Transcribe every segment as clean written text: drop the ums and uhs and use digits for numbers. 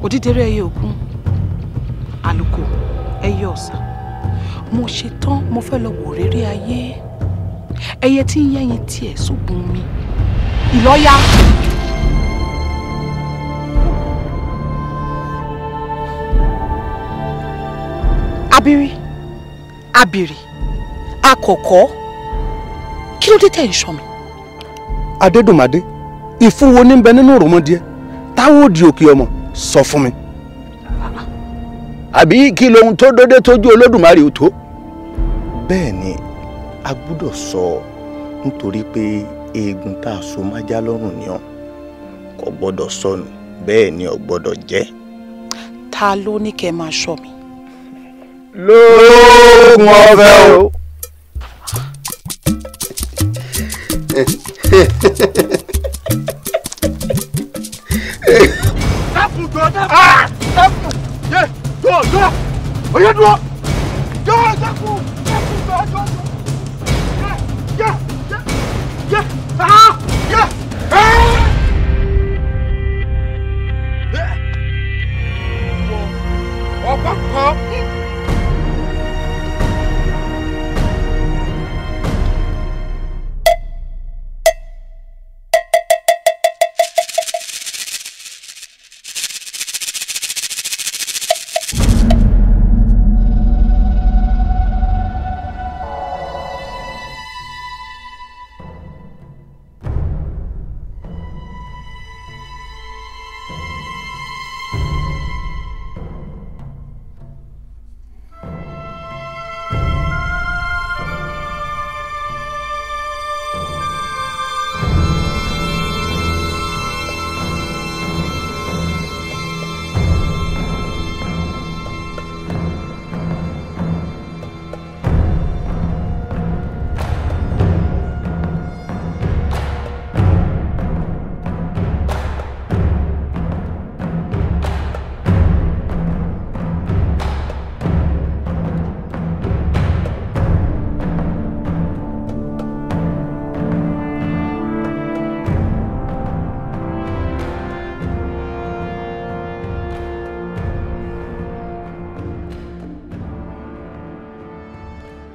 Òdídẹrẹ́ ẹyẹ òkun, àlùkò ẹyẹ ọ̀sà. Mo ṣe tán, mo fẹ́ lọ wò rere ayé. Ẹyẹ tí ń yẹ́yin tiẹ̀ sógun mi. Ìlọ́yà. Abiri, abiri, akọ̀kọ̀, kí ló dé tẹ̀ ń ṣọ́ mi? Adédùnmádé, ìfúnwo ní bẹ nínú òròmọdìẹ táwọn òdì òkè ọmọ sọ fún mi. Àbí kí lohun tó dódé tójú Olódùmarè ò tó? Bẹ́ẹ̀ ni a gbúdọ̀ sọ, nítorí pé eegun tá a so májá lọ́rùn ni ọ́, kò gbọ́dọ̀ sọnù, bẹ́ẹ̀ ni ò gbọ́dọ̀ jẹ́. Ta ló ní kẹ́ máa ṣọ́ mi? Lóògùn ọ̀fẹ́ o. Dákun jọ, dákun, yé, jọ jọ, oyè dúró, jọ dákun, dákun jọ jọ jọ, yé yé yé, ah yé, ah. Ọ̀pọ̀ kan.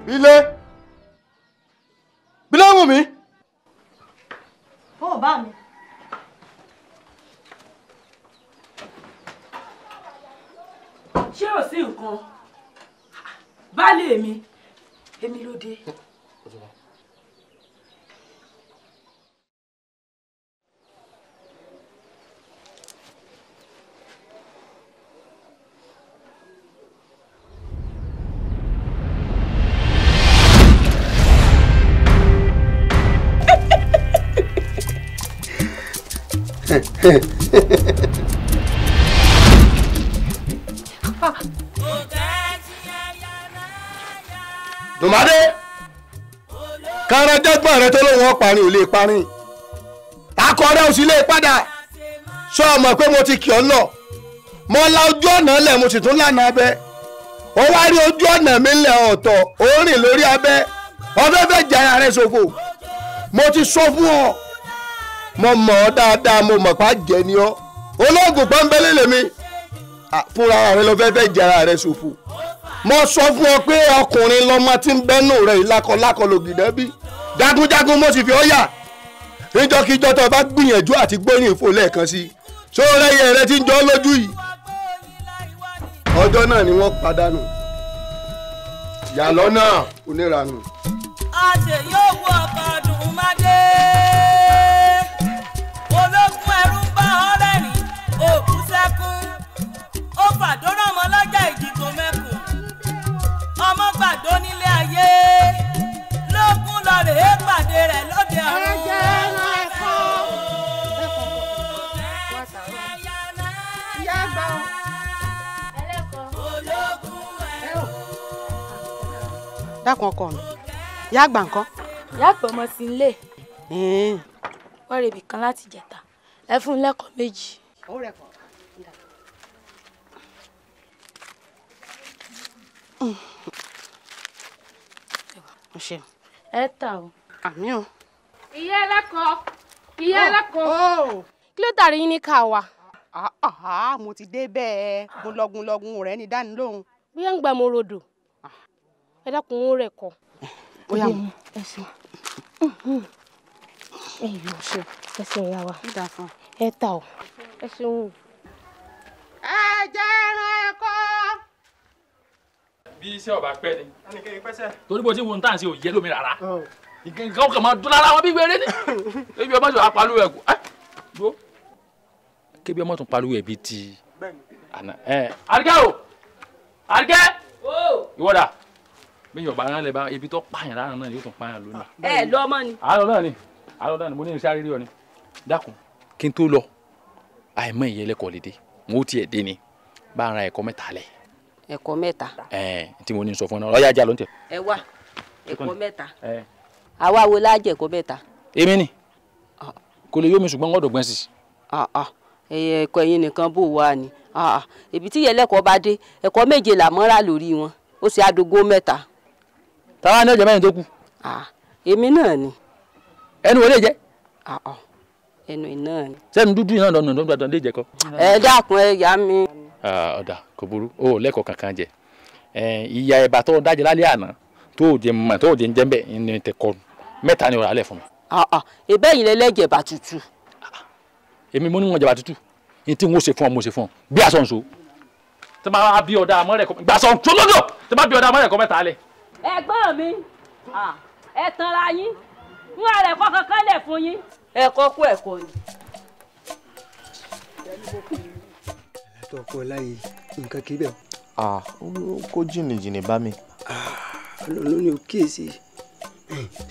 Bílé, Bílé wù mí. Ó bá mi. Ṣé ò sí nǹkan? Baálé mi, èmi ló dé. Dùnmádé, káràjẹ́gbọ̀n rẹ tó lóun ọ̀parin ò lè parin, akọ rẹ ò sì lè padà. Sọ ọmọ pé mo ti kì ọ́ lọ, mo la ojú ọ̀nà lẹ̀, mo sì tún lànà abẹ́. Ó wá rí ojú ọ̀nà mi lẹ̀ ọ̀tọ̀, ó rìn lórí abẹ́, ọfẹ́ fẹ́ jẹ́ ara rẹ ṣòfò. Mo ti sọ fún ọ, mo mọ̀ ọ́ dáadáa, mo mọ̀ pa jẹ́ ni ọ́, olóògùn pọ́nbélé lèmi, fúnra rẹ lọ fẹ́ fẹ́ jẹ́ ara rẹ ṣòfò. Mo sọ fún ọ pé ọkùnrin lọmọ tí ń bẹ́nu rẹ̀ ìlakọ̀lákọ̀ lògìdẹ́ bí jagunjagun, mo sì fi ọ́ yà. Níjọ́kíjọ́ tó o bá gbìyànjú àti gbóyìn ìfò lẹ́ẹ̀kan sí i, ṣó rẹ́yẹ rẹ ti ń jọ lójú yìí, ọjọ́ náà ni wọ́n padànù yàlọ́ náà oníranù. Àṣẹ yóò wọ ọkọ̀ Dùnmádé, ológun ẹrú ń bá ọ̀rẹ́ rìn, òkú sẹ́kún, ó fàdóràn mọ́ lọ́jà ìdìbò mẹ́kùn, ọmọ gbàdó nílé ayé, lógún lọ rèé pàdé rẹ̀ lóde ọ̀run. Dákun ọkọ mi, ìyá àgbà ńkọ́? Ìyá àgbà ọmọ sí ilé. Wọ́n rèébì kan láti jẹ̀ta, ẹ fún un lẹ́kọ̀ọ́ méjì. Ẹ tà o. Àmín o. Ìyá ẹlẹ́kọ̀ọ́, ìyá ẹlẹ́kọ̀ọ́. Kí ló dàrí yín ní ká wa? Mo ti dé bẹ́ẹ̀, mo lọ́gun lọ́gun rẹ̀ ní dánilóhùn. Bóyá ń gbà mo rodò, ẹ dákun ó rẹ̀ kọ. Ó yá mu. Ẹ ṣeun. Ẹ yóò ṣe, ẹ ṣeun ìyá wa. Ẹ ta o, ẹ ṣeun. Ẹ jẹ́ ẹran ẹ̀kọ́. Bí iṣẹ́ ọba pẹ́ ni torí bó ti wo ní tàn sí òye lómi rárá nǹkan kan máa dún lára wọn bí wéré ni ebi ọmọ sọ apalú ẹ kú ẹ dúró kébi ọmọ tún palú ẹ bíi ti àná ẹ. Àríkẹ́ o, Àríkẹ́ ìwọ́dà bí yorùbá rán lẹ bá ibi tó pààyàn lára náà yóò tún pààyàn lónìí. Ẹ lọ ọmọ ni. Àárọ̀ náà ni, àárọ̀ náà ni mo ní iṣẹ́ àrírí ọ ni. Dákun kí n tó lọ àìmọ̀ ìyẹlẹ́kọ̀ọ́ lè dé mo ó tiẹ̀ dé ni bá ara ẹ̀kọ́ mẹ́ta lẹ̀. Ẹ̀kọ́ mẹ́ta. Ẹ tí mo ní sọ fún ọ náà ọyá ajá ló ń tẹ. Ẹ wá ẹ̀kọ́ mẹ́ta. Àwa wo la jẹ ẹ̀kọ́ mẹ́ta. Èmi ni kò lè yó mi ṣùgbọ́n gbọ́dọ̀ gbọ́n sí. Ẹ̀kọ́ ẹ̀yin nìkan bò wá ni ibi tí ìyẹlẹ́kọ̀ọ́ bá dé ẹ̀kọ́ méje là mọ́ra lórí wọn ó sì àdógó mẹ́ta. Táwa ní ọjà mẹ́rin tó kù. Èmi náà ni. Ẹnu wo lè jẹ. Ẹnu náà ni. Sẹ́nu dúdú náà lọ́nà lọ́nà lè jẹ kọ́. Ẹ dákun ẹ yá mi. Ọ̀dà kò burú o lẹ́kọ̀ọ́ kankan jẹ ìyá ẹ̀bà tó dájẹ́ lálẹ́ àná tó o jẹ mọ̀ tó o jẹ ń jẹ́ bẹ́ẹ̀ ní tẹ kọ́ mẹ́ta ni ọ̀rọ̀ alẹ́ fún mi. Ìbẹ́ yìí lẹ́lẹ́jẹ̀ bá tutù. Èmi mo ní wọn jẹba tutù ní tí n ó ṣe fún ọ mo ṣe fún ọ bí aṣọ nṣo tí bá bí ọ̀dà amọ̀rẹ̀kọ gbà sọ̀ tó lọ́dọ̀ tí bá bí ọ̀dà amọ̀rẹ̀kọ mẹ́ta lẹ̀. Ẹ̀gbọ́n mi ẹ tanra yín ń ara ẹ̀kọ́ kankan lẹ̀ fún yín. Ẹ̀kọ́ kú ẹ̀kọ́ ni. Ọkọ láyé nǹkan kì í bẹ̀. Ó kó jìnnìjìnnì bá mi. Ọlọ́run ni ó kíyèsí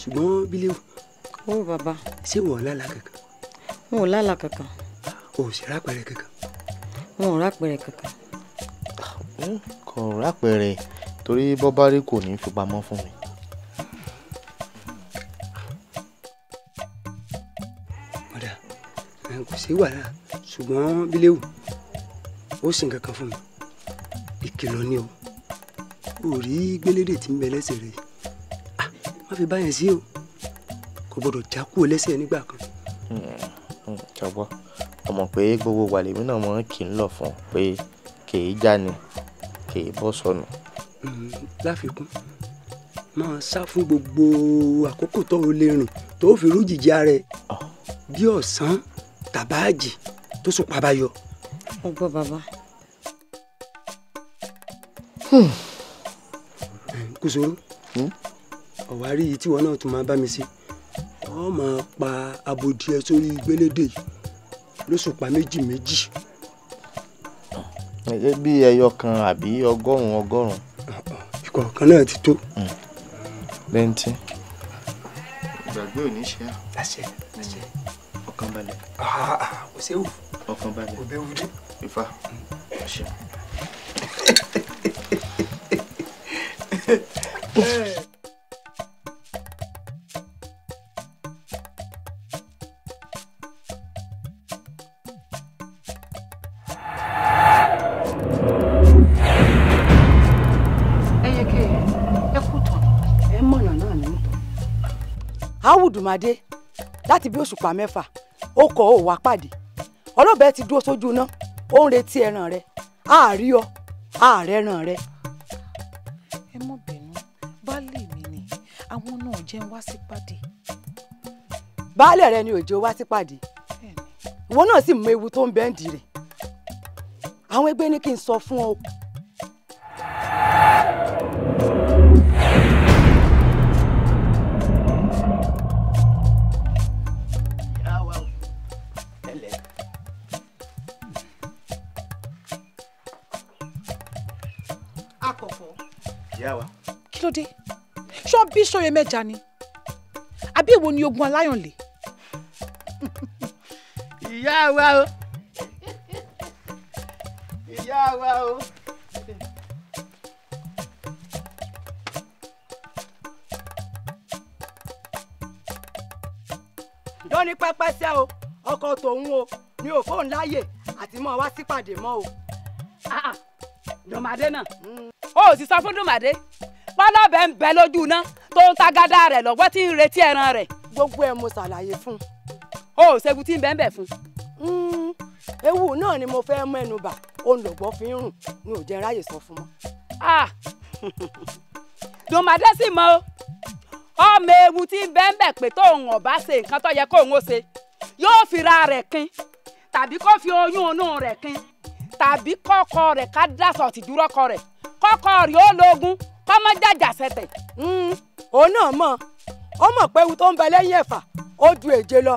ṣùgbọ́n bílíwù. Ó bàbá. Ṣé wọ́n lálàá kankan? N ò lálàá kankan. O ò sì rápẹ̀rẹ̀ kankan? N ò rápẹ̀rẹ̀ kankan. Kò rápẹ̀rẹ̀ torí bọ́bá rí kò ní í fipamọ́ fún mi. Ọ̀dà kò sí wàhálà ṣùgbọ́n bílíwù ó sì nǹkan kan fún mi, ìkìlọ̀ ni o. Ò rí gbélédè tí ń bẹ lẹ́sẹ̀ rẹ̀, má fi báyẹn sí o, kò gbọdọ̀ já kúrò lẹ́sẹ̀ nígbà kan. Ṣọgbọ́n ọmọ pé gbogbo wàlẹ́mí náà mọ̀ kì í lọ fún pé kì í já ni kì í bọ́ sọnù. Láfikún máa sá fún gbogbo àkókò tó o lè rìn tó o fi rújìji ara ẹ bí ọ̀sán tàbáàjì tó sùn pa bá yọ. Mo gbọ́ bàbá. Kúsòrò ọ̀wárí yìí tí wọn náà tún máa bá mi ṣe, ọ máa pa abodìẹ sórí gbélédè yìí lóṣùpá méjì méjì. Bí ẹyọ kan àbí ọgọ́rùn-ún ọgọ́rùn-ún. Ìkọ̀ọ̀kan náà ti tó. Lẹ́ńtí. Ìgbàgbé ò ní ṣe é. Àṣẹ àṣẹ. Ọkàn balẹ̀. Kò séwu. Ọkàn balẹ̀. Kò bẹ́ẹ̀ wúdí. Ifá. Àṣẹ. Ẹyẹkẹ ẹ kú tán. Ẹ mọ̀nà náà ní tọ́. Awùdùmàdé láti bí òṣùpá mẹ́fà ó kọ̀ ó wá pàdé ọlọ́bẹ ti dúró sójú iná ó ń retí ẹran rẹ àárí ọ ààrẹ ẹran rẹ. Ẹ mọ̀ bínú, baálé mi ni àwọn náà jẹ́ ń wá sí pàdé. Baálé rẹ ni òjò wá sí pàdé, ìwọ náà sì mọ ewu tó ń bẹ ń dì rẹ̀. Àwọn ẹgbẹ́ ní kí n sọ fún ọ. Kí ló dé? Ṣọ́ bí ṣòye mẹ́ja ni àbí èwo ni ogun aláyànlé? Ìyá wa o, ìyá wa o. Lóní pẹ́pẹ́sẹ́ o, ọkọ tòun o mi ò fóun láàyè àti mọ́ wá sípàdé mọ́ o. Dùnmàdé náà ó sì sọ fún Dùnmàdé pálọ́bẹ̀ ń bẹ lójú iná tó ń tagada rẹ̀ lọ́wọ́ tí ń retí ẹran rẹ̀. Gbogbo ẹ mo ṣàlàyé fún un. O ò ṣẹ́gun tí ń bẹ́ẹ̀ bẹ́ẹ̀ fún un. Ewu náà ni mo fẹ́ mẹ́nu bà, òun lọ̀gbọ́ fi ń rùn ní ò jẹ́ ráyè sọ fún mọ́. Dùnmàdé sì mọ o, ọmọ ewu tí ń bẹ́ẹ̀ bẹ́ẹ̀ pé tóun ọ̀bá ṣe nǹkan tó yẹ kóun ó ṣe yóò fira rẹ̀ kin tàbí kó fi oyún inú rẹ̀ kin tàbí kọ́kọ́ rẹ̀ ká dásọ̀ tìdúrọ́kọ rẹ̀ kọ́kọ́ rẹ̀ ó lógún kọ́mọ́ jàjà sẹ̀tẹ̀. Òun náà mọ̀, ó mọ̀ pé ewu tó ń bẹ lẹ́yìn ẹ̀fà ó ju èje lọ.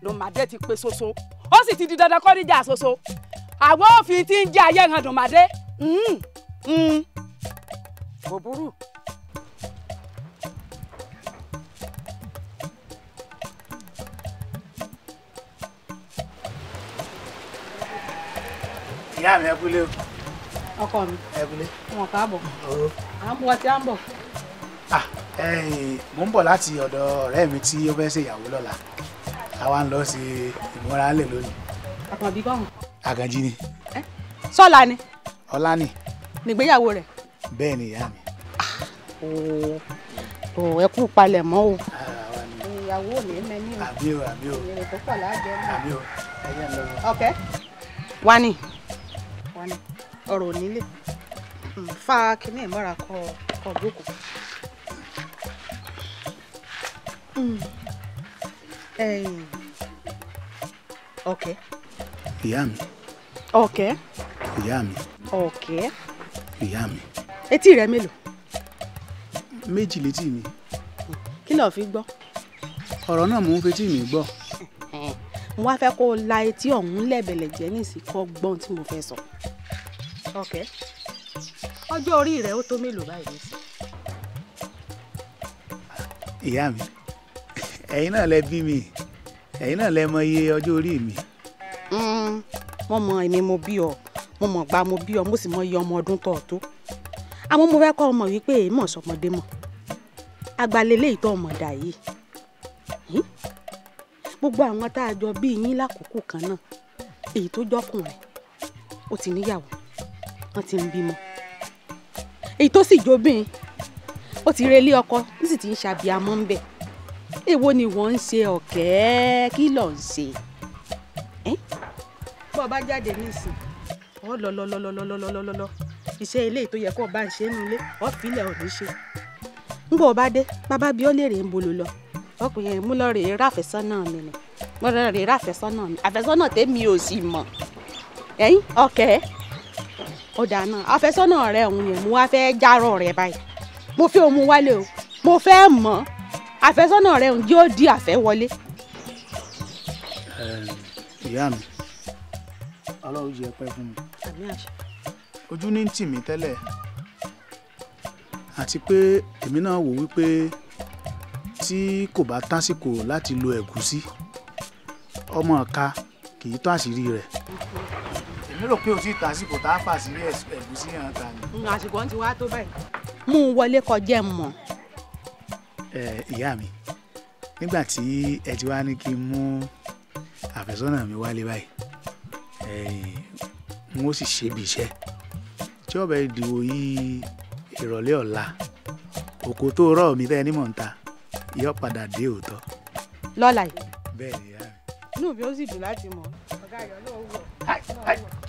Dùnmàdé ti pe ṣoṣo, ó sì ti di dandan kó níjà ṣoṣo. Àwọn òfin tí ń jẹ́ ayé hàn Dùnmàdé. Kò burú. Ìyá mi ẹ kúlé o. Ọkọ mi. Ẹ kúlé. Wọn káàbọ̀. À ń bọ̀ tí à ń bọ̀. Mo ń bọ̀ láti ọ̀dọ̀ ọ̀rẹ́ mi tí ó fẹ́ ṣe ìyàwó lọ́la. Àwa ń lọ sí ìmúralẹ̀ lónìí. Àkànbí kọ́hún. Àkànjí ni. Sọ́la ni. Ọlá ni. Nígbéyàwó rẹ̀. Bẹ́ẹ̀ ni ìyá mi. Ẹ kú palẹ̀ mọ́ o. Ìyàwó mi mẹ́ni o. Àbí o, àbí o. Èrè tó pọ̀ lájọ náà. Àbí o. Ẹ jẹ́ ń lọ. Ọ̀kẹ́. Wani. Wani. Ọ̀rọ̀ onílé. Fa kínní ìmọ̀ra kọ jókòó. Ọ̀kẹ́. Ìyá mi. Ọ̀kẹ́. Ìyá mi. Ọ̀kẹ́. Ìyá mi. Etí rẹ mélòó? Méjì létí mi. Kí ló fi gbọ́? Ọ̀rọ̀ náà mò ń fetí mi gbọ́. Mo wá fẹ́ kó o la etí ọ̀hún lẹ́bẹ̀lẹ̀ jẹ́ nísìnyí kó gbọ́n tí mo fẹ́ sọ. Ọ̀kẹ́. Ọjọ́ orí rẹ ó tó mélòó báyìí nísìnyí? Ìyá mi, ẹ̀yin náà lẹ bí mi, ẹ̀yin náà lẹ mọ iye ọjọ́ orí mi. Mo mọ èmi mo bí ọ, mo mọ̀ gba mo bí ọ, mo sì mọ iye ọmọ ọdún tó ọ tó. Àmọ́ mo fẹ́ kọ́ ọmọ wípé èèmọ̀ sọmọdé mọ̀. Agbalélé ìtọ́ ọmọ dà yìí. Gbogbo àwọn tá a jọ bí yín lákòókò kan náà, èyí tó jọkùnrin, ó ti níyàwó, wọ́n ti ń bímọ. Èyí tó sì jóbìn, ó ti relé ọkọ, ó sì ti ń ṣàbíamọ́ ń bẹ̀. Èwo ni wọ́n ń ṣe Ọ̀kẹ́? Kí ló ń ṣe? Bó o bá jáde nísìn, ọ lọ lọ lọ lọ lọ lọ lọ lọ. Iṣẹ́ ilé tó yẹ kó o bá ń ṣe nínú ilé, ọ filẹ̀ ò ní ṣe. Ńgbà o bá dé, bàbá bí ó lè rè ń bolo lọ. Ọkùnrin mú lọ rèé ráfẹ́sọ́nà mi ni. Mo lọ rèé ráfẹ́sọ́nà mi. Àfẹ́sọ́nà tèmi ò sì mọ̀. Ẹ̀yin Ọ̀kẹ́. Ó dáa náà, àfẹ́sọ́nà rẹ òun yẹn mo wá fẹ́ járọ̀ rẹ báyìí. Mo fẹ́ òun wálé o. Mo fẹ́ mọ̀. Àfẹ́sọ́nà rẹ òun yóò di àfẹ́ wọlé. Ìyá mi, Ọlọ́run jẹ́ pẹ́ fún mi. Àmín àṣẹ. Ojú ní ń tì mí tẹ́lẹ̀, àti pé èmi náà wò wípé tí kò bá tásìkò láti lo ẹ̀gúsí, ọmọ ọ̀ka kì í tó àṣírí rẹ̀. Èmi rò pé o ti tásìkò tá a fàṣírí ẹ̀gúsí hàn ta ni. Àsìkò ń ti wá tó báyìí. Mú un wọlé kọjá mọ́. Ìyá mi, nígbà tí ẹ ti wá ní kí n mú àfẹ́sọ́nà mi wálé báyìí, n ó sì ṣe bí iṣẹ́ tí ọbẹ̀ ìdìbò yìí ìrọ̀lẹ́ ọ̀la, òkò tó rọ̀ mí tẹ́ ẹ ní mọ̀ ń ta yọ padà dé òótọ́. Lọ́la yìí. Bẹ́ẹ̀ ni ìyá mi. Inú mi ó sì dùn láti mọ̀. Ọ̀gá ayọ̀ náà wọ̀.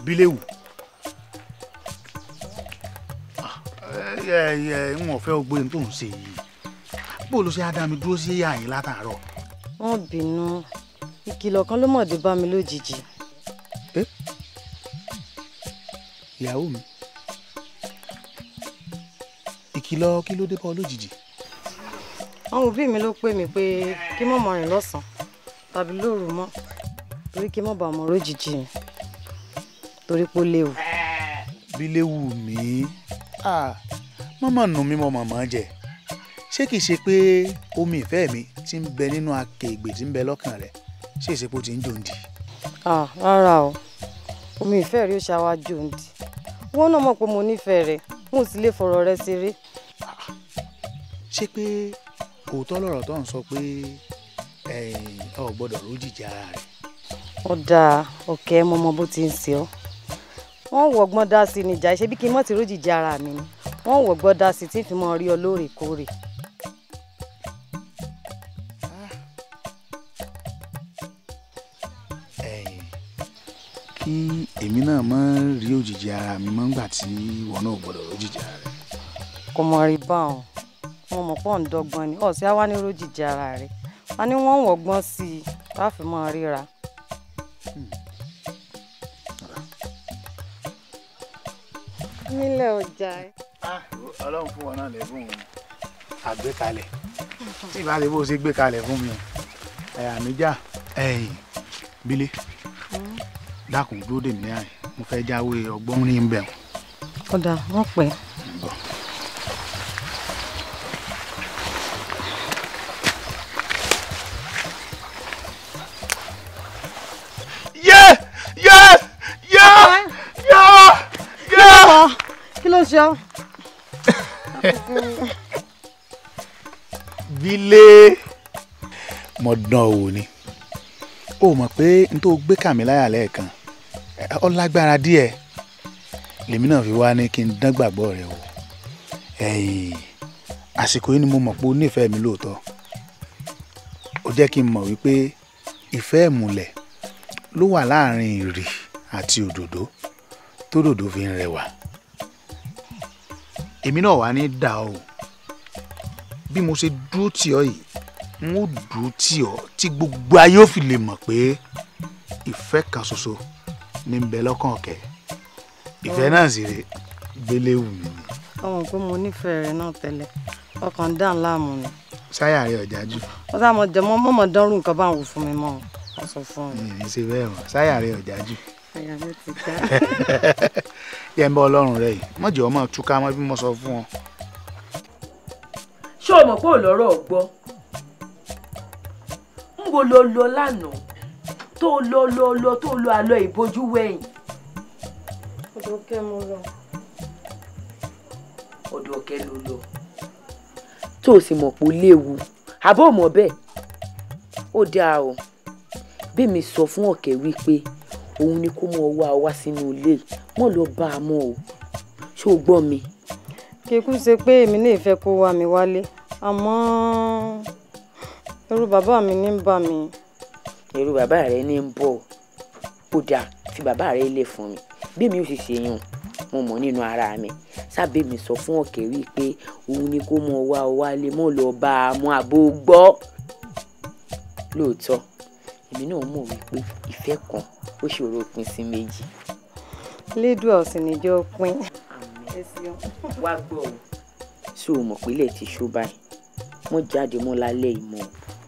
Bíléwù. N ò fẹ́ gbé tó ń ṣe yìí. Bó ló ṣe á dá mi dúró sí àyín látàárọ̀? Wọ́n bínú, ìkìlọ̀ kan ló mọ̀ dé bá mi lójijì. Ìyàwó mi, ìkìlọ̀ kí ló dé bá ọ lójijì? Àwọn òbí mi ló pè mí pé kí mọ̀ mọ̀ rìn lọ́sàn-án tàbí lóru mọ́, torí kí mọ̀ bá ọmọ lójijì mi, torí pé ó léwu. Bíléwù mi, mọ́mọ́ nù mí mọ́ màmá jẹ. Ṣé kìí ṣe pé omi ìfẹ́ mi ti ń bẹ nínú akègbè tí ń bẹ lọ́kàn rẹ̀, ṣé ìṣepò ti ń jòǹdì? Rárá o, omi ìfẹ́ rí ó ṣàwá jòǹdì. Wọ́n náà mọ̀ pé mo nífẹ̀ẹ́ rẹ̀, mo sì lè fọ̀rọ̀ rẹ ṣeré. Ṣé pé òótọ́ lọ̀rọ̀ tó ń sọ pé ọ gbọ́dọ̀ rójìji ara rẹ̀? Ó dáa, Ọ̀kẹ́, mo mọ bó ti ń ṣe ọ́. Wọ́n wọ̀gbọ́n dá sí ni ìjà, ṣe bí kí n mọ̀ ti rójìji ara mi ni. Wọ́n wọ̀ gbọ́dá sí tí fi mọ́ rí ọ lóòrèkóòrè. Kí èmi náà máa rí òjìji ara mi mọ́ nígbà tí ìwọ náà gbọ́dọ̀ rójìji ara rẹ. Kò mọ̀ rí báwọn, mo mọ̀ pọ̀ ń dọ́gbọ́n ni, ọ̀sẹ̀ á wá ní rójìji ara rẹ, wọ́n ní wọ́n wọ̀gbọ́n sí i tá a fi mọ́ ríra. Nílẹ̀ ọjà ẹ. Ọlọ́run fún wọn náà lẹ́bùn àgbékalẹ̀ tí ìbá ṣe bó ṣe gbé kalẹ̀ fún mi ẹ̀yà mi já. Ẹ̀yìn Bílé, dákun dúró dè mí ní àyè, mo fẹ́ jáwé ọgbọ́n ní bẹ̀ wọ́n. Ọ̀dà wọ́n pẹ́. Yé yé yé yé yé. Kí ló ṣe ọ́? Bílé, mo dán wò ni. Ó mọ̀ pé n tó gbé kàmí láyà lẹ́ẹ̀kan ó lágbára díẹ̀, lèmi náà fi wá ní kí n dán gbàgbọ́ rẹ wò. Ẹ̀yìn àsìkò yìí ni mo mọ̀ pé o nífẹ̀ẹ́ mi lóòótọ́. Ó jẹ́ kí n mọ̀ wípé ìfẹ́ ìmùlẹ̀ ló wà láàrin ìrì àti òdòdó tó dòdò fi ń rẹwà. Èmi náà wà ní dà o, bí mo ṣe dúró tì ọ́ yìí n ó dúró tì ọ́ tí gbogbo ayé ó fi lè mọ̀ pé ìfẹ́ kan ṣoṣo ní ń bẹ lọ́kàn ọ̀kẹ́. Ìfẹ́ náà sì rè gbélé wù mí ni. Ọmọ pé mo nífẹ̀ẹ́ rẹ náà tẹ́lẹ̀, ọkàn ń dà ń láàmú ni. Sáyà rẹ ọ̀já jù. Wọ́n sá mọ jẹ mọ́ mọ́ dánrù nǹkan bá ń wò fún mi mọ́, wọ́n sọ fún mi. Mi ì ṣe bẹ́ẹ̀ mọ́, sáyà rẹ ọ̀já jù. Àyà mi ti já. Yẹ ń bá Ọlọ́run rẹ yìí, mọ̀jọ́ mọ̀ túká mọ́ bí mo sọ fún ọ. Ṣé o mọ̀ pé ò lọ́rọ̀ gbọ́? Ń wo lo lọ lánàá tó lọ lọ lọ tó lọ àlọ́ ìbojú wẹ̀yìn. Ọ̀dọ̀ ọ̀kẹ́ mo lọ. Ọ̀dọ̀ ọ̀kẹ́ ló lọ. Tó o sì mọ̀ pé ó léwu, àbó mọ̀ bẹ́ẹ̀. Ó dáa o, bí mi sọ fún ọ̀kẹ́ wípé òun ni kó mọ wá wá sínú ilé, mọ́ lọ bá a mọ́ o. Ṣé o gbọ́ mi? Kíkú ṣe pé èmi náà fẹ́ kó wá mi wálé, àmọ́ ẹ̀rù bàbá mi ní ń bà mí. Ẹ̀rù bàbá rẹ ní ń bọ̀. Ó dáa, fi bàbá rẹ lẹ̀ fún mi. Bí mi ò sì ṣe yùn, mo mọ̀ nínú ara mi. Sábẹ́ mi sọ fún ọ̀kẹ́ wípé òun ni kó mọ wá wálé, mọ́ lọ bá a mọ́ àbó gbọ́. Lóòótọ́, èmi náà mọ̀ wípé ìfẹ́ kan ó ṣòro pín sí méjì. Lédùá ò sì ní jẹ́ ó pín. Wá gbọ́ o. Ṣé o mọ̀ pé ilẹ̀ ti ṣú báyìí? Wọ́n jáde mọ́ lálẹ́ ìmọ̀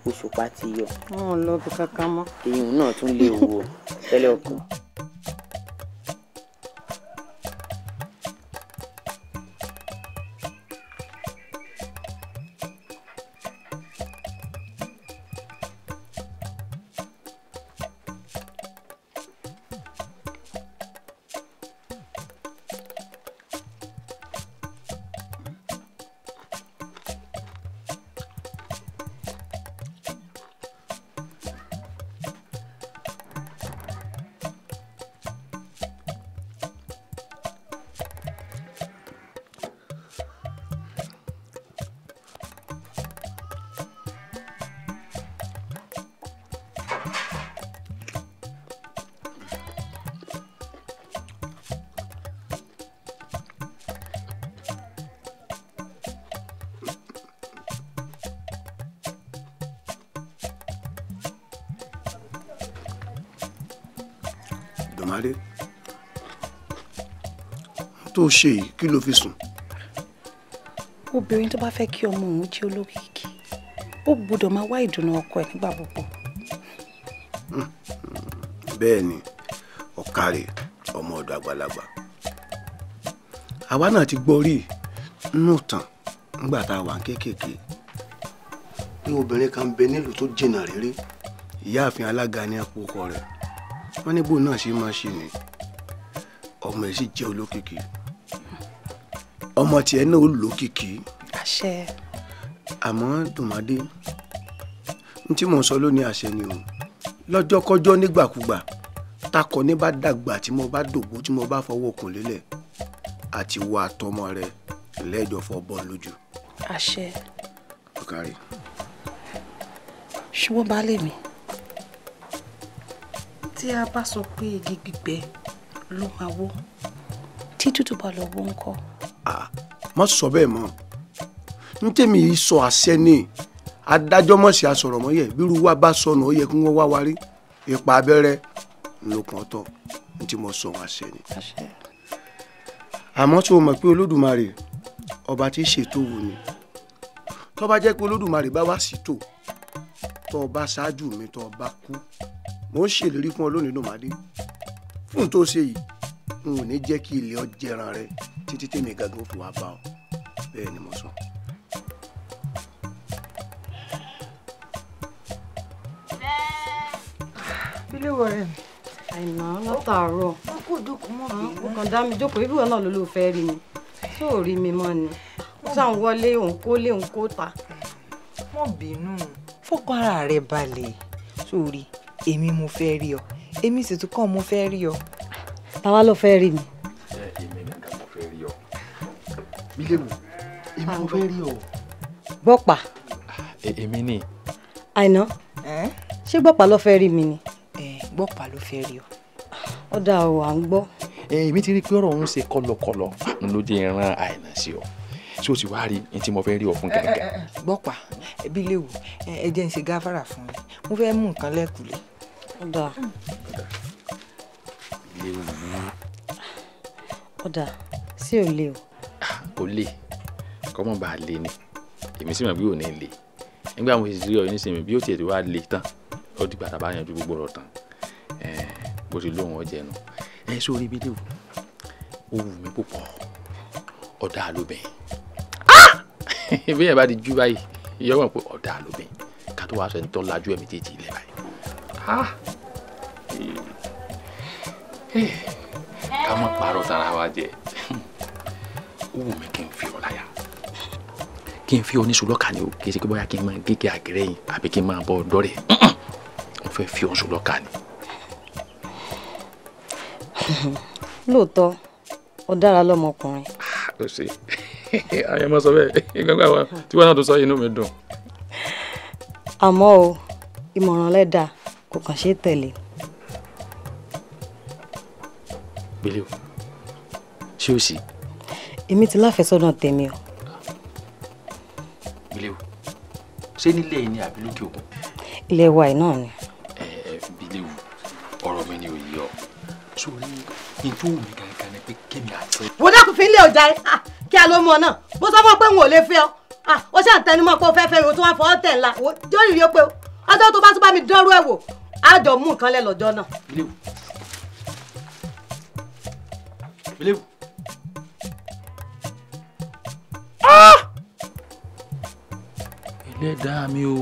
òṣùpá ti yọ. Wọn ò lọ bí kankan mọ́. Èyí náà tún léwu o, tẹ́lẹ̀ ọkàn. Dọ̀mádé, tó ṣe yìí kí ló fi sùn? Obìnrin tó bá fẹ́ kí ọmọ òun jẹ́ olókìkí, ó gbọ́dọ̀ máa wá ìdùnnú ọkọ ẹ̀ nígbà gbogbo. Bẹ́ẹ̀ ni, ọ̀kàrẹ̀ ọmọ ọ̀dọ̀ àgbàlagbà. Àwa náà ti gbọ́ rí nínú ìtàn nígbà tá a wà kéékèèké pé obìnrin kan bẹ nílùú tó jìnnà réré, ìyáàfin alága ní àpòkọ rẹ̀. Wọ́n ní bóun náà ṣe máa ṣe ni, ọmọ ẹ̀ sì jẹ́ olókìkí. Ọmọ tiẹ̀ náà ó lókìkí. Àṣẹ. Àmọ́ Dùnmádé, n tí mò ń sọ lónìí àṣẹ ni o. Lọ́jọ́kọ́jọ́ nígbàkúgbà takọ ní bá dàgbà tí mo bá dògbó tí mo bá fọwọ́ kùn lélẹ̀ àti wọ àtọmọ rẹ Lẹ́jọ́ fọ́ bọ́ lójú. Àṣẹ. Ọ̀kárí. Ṣùgbọ́n baálé mi, tí a bá sọ pé igi gbígbẹ ló máa wó, tí tútù bá lọ wó ńkọ́? Má sọ bẹ́ẹ̀ mọ́. Ní tèmi yìí sọ àṣẹ ni, adájọ́ mọ̀ sí asọ̀rọ̀ mọ́ yẹ, bírú wa bá sọnù ó yẹ kí wọ́n wá wa rí. Ipa abẹ́rẹ́ ńlọkàn ọ̀tọ̀ ní tí mo sọ àṣẹ ni. Àmọ́ tí o mọ̀ pé Olódùmarè ọba tí ṣètò wù ni, tó bá jẹ́ pé Olódùmarè bá wá sí tò, tó o bá ṣáájú mi tó o bá kú, mo ń ṣèlérí fún ọ lónìí Dùnmádé, fún tó ṣe yìí n ò ní jẹ́ kí ilé ọ jẹran rẹ títí tèmi gangan fi wá bá ọ. Bẹ́ẹ̀ ni mo sọ. Bílẹ̀ wọ̀ rẹ̀ mi. Àìná látàárọ̀. Ó kò jókòó mọ́ bínú. Ó kàn dá mi jókòó, ibùdó náà ló ló fẹ́ rí mi. Tó ò rí mi mọ́ ni. Ó sàn wọlé, òun kó lé, òun kó ta. Mọ́ bínú. Fọkàn ara rẹ balẹ̀. Sórí, èmi mo fẹ́ rí ọ. Èmi sì tún kàn mo fẹ́ rí ọ. Táwa ló fẹ́ rí mi. Èmi gangan mo fẹ́ rí ọ. Bílẹ̀wù, èmi mo fẹ́ rí ọ. Gbọ́pà. Èmi ni. Àìná, ṣé Gbọ́pà ló fẹ́ rí mi ni? Gbọ́pà ló fẹ́ rí ọ. Ó dáa o, à ń gbọ́. Èmi ti rí pé ọ̀rọ̀ òun ṣe kọlọkọlọ ló jẹ́ ìran Àìná sí ọ. Ṣé o ti wá rí ní tí mo fẹ́ rí ọ fún gẹ́gẹ́? Gbọ́pà, Bílẹ̀wù, ẹ jẹ́ ń ṣe gáfárà fún mi. Mo fẹ́ mú nǹkan lẹ́kùlé. Ó dáa. Bílẹ̀wù. Ó dáa, sí ò le o. Kò le, kọ́mọ̀ bá a le ni. Èmi sì mọ̀ bí ò ní le. Nígbà mo sì rí ọ nísìnyí bí ó tiẹ̀ ti wá le tán, ó dìgbà tá a bá yanjú gbogbo ọ̀rọ̀ tán. Bó ti lóhùn ọjẹ nu. Ẹ sórí Bílẹ̀wù, ó wù mí púpọ̀, ọ̀dà lóbìn. Bí yẹn bá di jú báyìí, ìyá wọn pé ọ̀dà lóbìn. Ká tó wá sọ ẹni tó lajú ẹ̀mí tètè ilẹ̀ báyìí. Ká má parọ́ tara wa jẹ. Ó wù mí kí n fi ọ láyà. Kí n fi ọ ní sùlọ́kà ni o, kì í ṣe pé bóyá kí n máa gégé àgẹ́rẹ́ yìí àbí kí n máa bọ́ ọ̀dọ́ rẹ̀. Mo fẹ́ fi ọ sùlọ́kà ni. Lóòótọ́, ó dára lọ́mọkùnrin. Ó ṣe àyẹ̀ mọ́ sọ bẹ́ẹ̀ gbẹ́gbẹ́ àwọn tí wọ́n náà tó sọ inú mi dùn. Àmọ́ o, ìmọ̀ràn lẹ́dà kò kàn ṣeé tẹ̀lé. Bílẹ̀wù, ṣé o sì? Èmi ti láfẹ̀sọ́nà tèmi o. Bílẹ̀wù, ṣé nílé yìí ni àbí lókè òkun? Ilé wa yìí náà ni. Bílẹ̀wù, ọ̀rọ̀ mi ni ò yé ọ. Sórí ní tó wù mí gangan ni pé kémi àti. Wo dákun fi ń lé ọjà ẹ kí a ló mọ náà mo sọ fún ọ pé n ò lè fẹ́ ọ ó ṣáà ń tẹnumọ́ pé o fẹ́ fẹ́ mi o tún wá fọwọ́ tẹ̀ ńlá jórí rí o pé o ọjọ́ tó bá tún bá mi dánrú ẹ̀ wò á jọ mú nǹkan lẹ̀ lọ́jọ́ náà. Bílẹ̀wù. Bílẹ̀wù. Ẹlẹ́dàá mi o,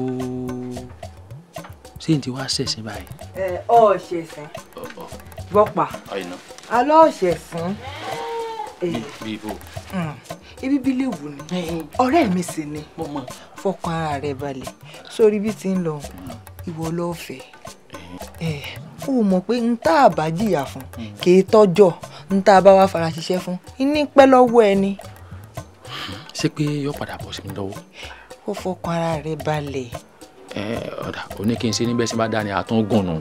ṣé n ti wá ṣẹ̀sìn báyìí? Ẹ ọ ṣẹ̀sìn. Gbọ́pà. Alọ́ ṣẹ̀sìn. Bí ibo. Ibi Bílẹ̀wù ni. Ọ̀rẹ́ mi sì ni. Fọkàn ara rẹ balẹ̀. Sórí bí ti ń lọ, ìwọ ló fẹ́. Ó mọ̀ pé n tá a bá jìyà fún kì í tọ́jọ́, n tá a bá wá fara ṣiṣẹ́ fún, ní pẹ́ lọ́wọ́ ẹni. Ṣé pé yóò padà bọ̀ sí mi lọ́wọ́? Ó fọkàn ara rẹ balẹ̀. Ọ̀dà ò ní kí n ṣe níbẹ̀ sí bá dá ni àtúngùn nù.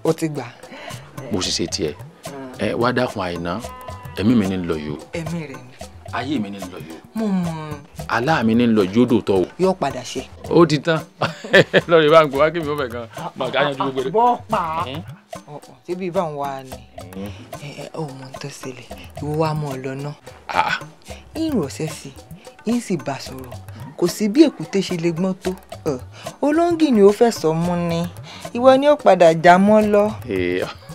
Ó ti gbà. Bó ṣe ṣe tiẹ̀ ẹ wá dákun Àìná, ẹ̀mí mi ní lọ yìí o. Ẹ̀mí rẹ̀ ni. Ayé mi ní lọ yìí o. Mo mọ̀. Àlá mi ní lọ yóò dòótọ́ o. Yóò padà ṣe. Ó ti tán lórí bá ń gbọ́ wá kí mi ò fẹ́ gan mọ̀ ká yanjú gbogbo rẹ̀. Bọ́pà síbi ìbá ń wá ni ó mọ̀ ń tó ṣẹlẹ̀ ìwọ wa mọ̀ ọ́ lọ náà. Ìrọ̀sẹ̀ sí i ń sì bá sọ̀rọ̀ kò sí bí èkúté ṣe lè gbọ́n tó olóńgì ni ó fẹ́ sọ mú ni ìwọ ni ó padà já mọ́ lọ.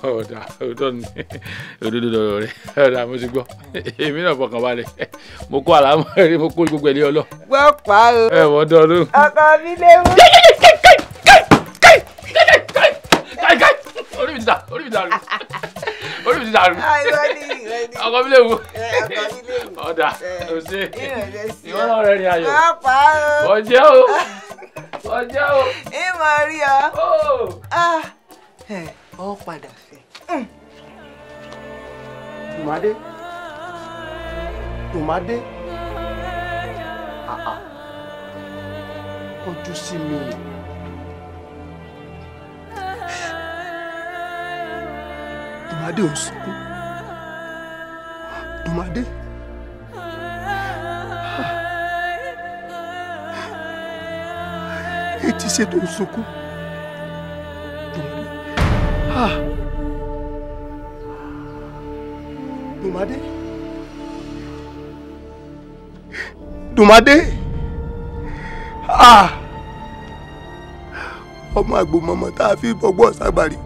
Ọ̀dà òótọ́ ni òdodo lọ̀rọ̀ rẹ̀ ọ̀dà mo ti gbọ́ èmi náà fọkàn balẹ̀ mo kó àlámọ́ rí mo kó gbogbo ẹ̀ lé ọlọ́. Gbọ́ pa o. Ẹ wọ́n dọ́ọ̀dún. Ọkọ mi léwu. Orí mi ti dà, orí mi ti dàrú, orí mi ti dàrú. Ọkọ mi léwu. Ọ̀dà òsè ìwọ náà rẹ̀ ní ayọ̀. Ọjẹ́ o, ọjẹ́ o. Ìmọ̀ rí ọ. Ọ padà fẹ́. Dùnmádé, Dùnmádé. Kọjú sí mi. Dùmádé ò ń sunkún. Dùmádé. Etí ṣe tó ń sunkún. Dùmádé. Dùmádé. Dùmádé. Ọmọ àgbò mọ̀mọ́ tá a fi bọ́gbọ́ ságbàrí.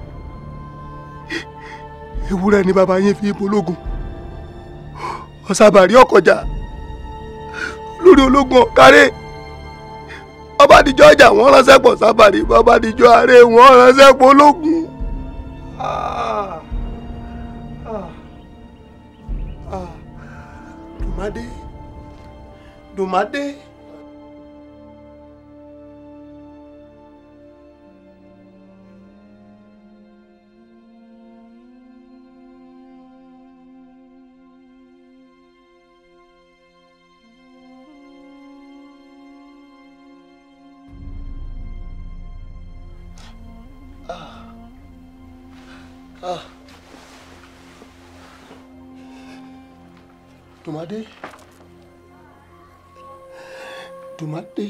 Ewúrẹ́ ni bàbá yín fi bológun. Ọ̀sàbàrí ọ̀kọ̀jà lórí ológun ọ̀kárẹ́. Ọba àdìjọ́ ọjà wọ́n ránṣẹ́ pọ̀ sábàrí, bàbá àdìjọ́ àárẹ̀ wọ́n ránṣẹ́ pọ̀ ológun. Dùmádé, Dùmádé. Dùmádé, Dùmádé.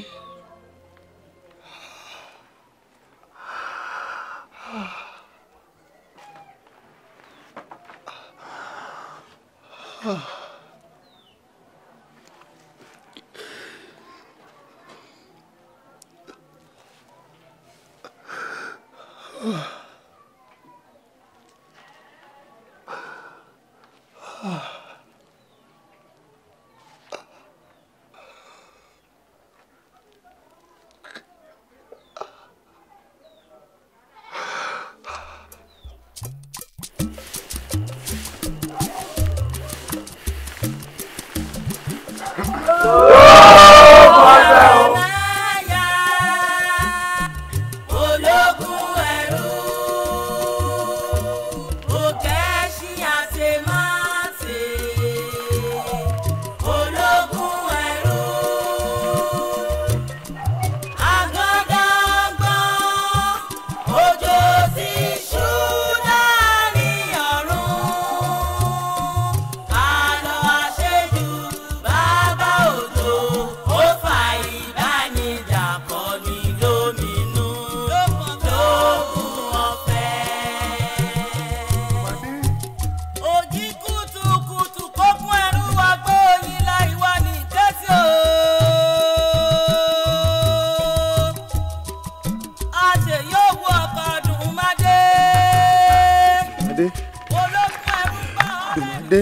Dùmádé,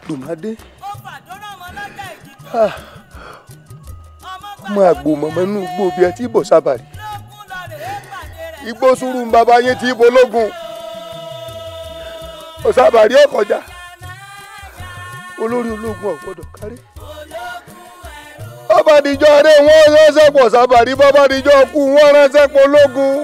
Dùmádé. Ọmọ àgbò mọ̀mọ́ inú igbó bíi ẹtí ìbò sábàrí. Igbó sùúrù ń bàbá yín tí ibo lógun. Ọ̀sábàrí ọ̀kọ̀jà. Olórí ológun ò gbọ́dọ̀ kárí. Bàbá àdìjọ́ rẹ̀ wọ́n ránṣẹ́ pọ̀ sábàrí, bàbá àdìjọ́ kú wọ́n ránṣẹ́ pọ̀ lógun.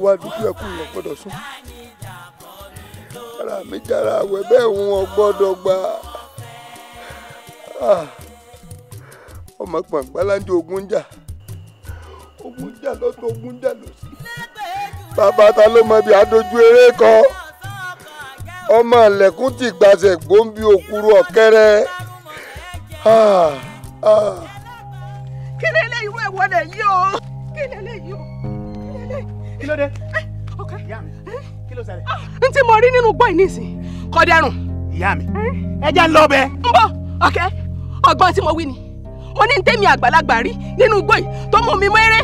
Wá dúdú ẹkún wọn gbọ́dọ̀ sùn, ara mi jára àwẹ̀ bẹ́ẹ̀ wọn gbọ́dọ̀ gbà. Ọmọ pàǹpáláńdé ogun jà, ogun jà lọ́tọ̀, ogun jà lọ́sí. Bàbá ta ló mọ ibi àdójú eré kọ? Ọmọ ẹlẹ́kùn ti gbàṣẹ gbòǹbì òkúru ọ̀kẹ́rẹ́. Kí lè lè irú ẹ̀wọ̀n lè yí o? Kí lè lè yí o? Kí ló dé? Ìyá mi, kí ló ṣẹlẹ̀? N tí mo rí nínú gbọ́ yìí nísìn kò dẹrùn. Ìyá mi, ẹ jẹ́ ń lọ bẹ. Ń bọ̀, ọ̀kẹ́, ọgbọ́n tí mo wí ni. Mo ní tèmi àgbàlagbà rí nínú igbó yìí tó mú mi mọ́ eré.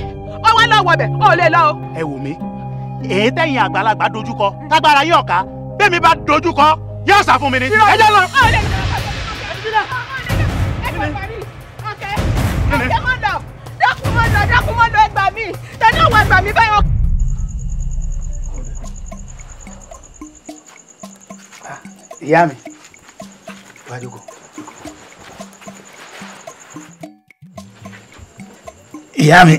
Ọwọ́ lọ wọbẹ̀, ó lè lọ o. Ẹ wò mí, èyí tẹ̀yìn àgbàlagbà dojúkọ, tágbára yín ọ̀ka, bẹ́ẹ̀ mi bá dojúkọ, yóò sá fún mi ni. Ẹ jẹ́ lọ. Ọ̀kẹ́ mọ̀ lọ, dákun mọ̀ lọ, dákun mọ̀ lọ, ẹ gbà mí. Tẹ̀lé àwọn àgbà mi báyọ̀. Ìyá mi, Wá jókòó. Ìyá mi.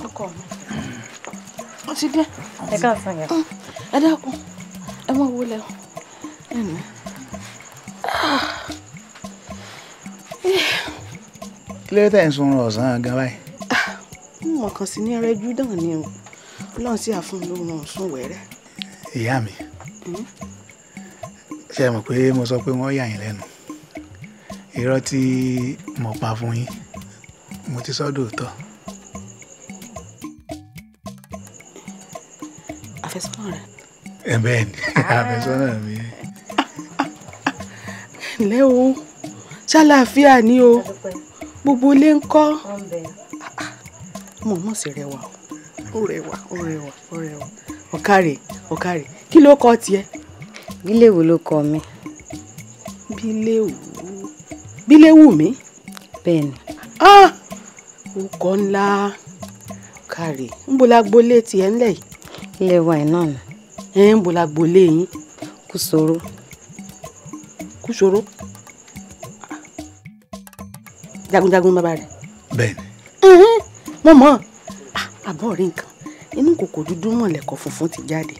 Ọkọ mi. Ó ti dé. Ẹ káàsán yẹn. Ẹ dákun, ẹ mọ wọlé o. Kí ló dé tẹ̀ ń sunrun ọ̀sán gan báyìí? Mo kàn sí ní rẹ́jú náà ni o. Ọlọ́run sì àfún mi lóhun sùn wẹ́rẹ́. Ìyá mi, ṣé ẹ mọ̀ pé mo sọ pé wọ́n yà yín lẹ́nu? Irọ́ tí mo pa fún yín, mo ti sọ dòótọ́. Àfẹ́sọ́nà rẹ? Ẹ bẹ́ẹ̀ ni, àfẹ́sọ́nà mi. Ǹlẹ́ o, ṣàlàáfíà ni o, gbogbo ilé ń kọ́. Mo mọ̀ sí rẹwà o, ó rẹwà, ó rẹwà, ó rẹwà. Ọ̀kàrè, ọ̀kàrè, kí ló kọ tiẹ̀? Bíléwù ló kọ mi. Bíléwù. Bíléwù mi? Bẹ́ẹ̀ni. Ah! Orúkọ ńlá. Ọ̀kàrè, ńbo la gbolé tiẹ̀ ńlẹ̀ yìí? Ilé wa ẹ̀ náà ni. Ẹ ńbo la gbolé yín? Kúsòrò. Kúsòrò? Jagunjagun bàbá rẹ̀. Bẹ́ẹ̀ni. Mo mọ̀, àbọ̀ rí nǹkan, inú kòkò dúdú mọ̀lẹ́kọ̀ funfun ti jáde.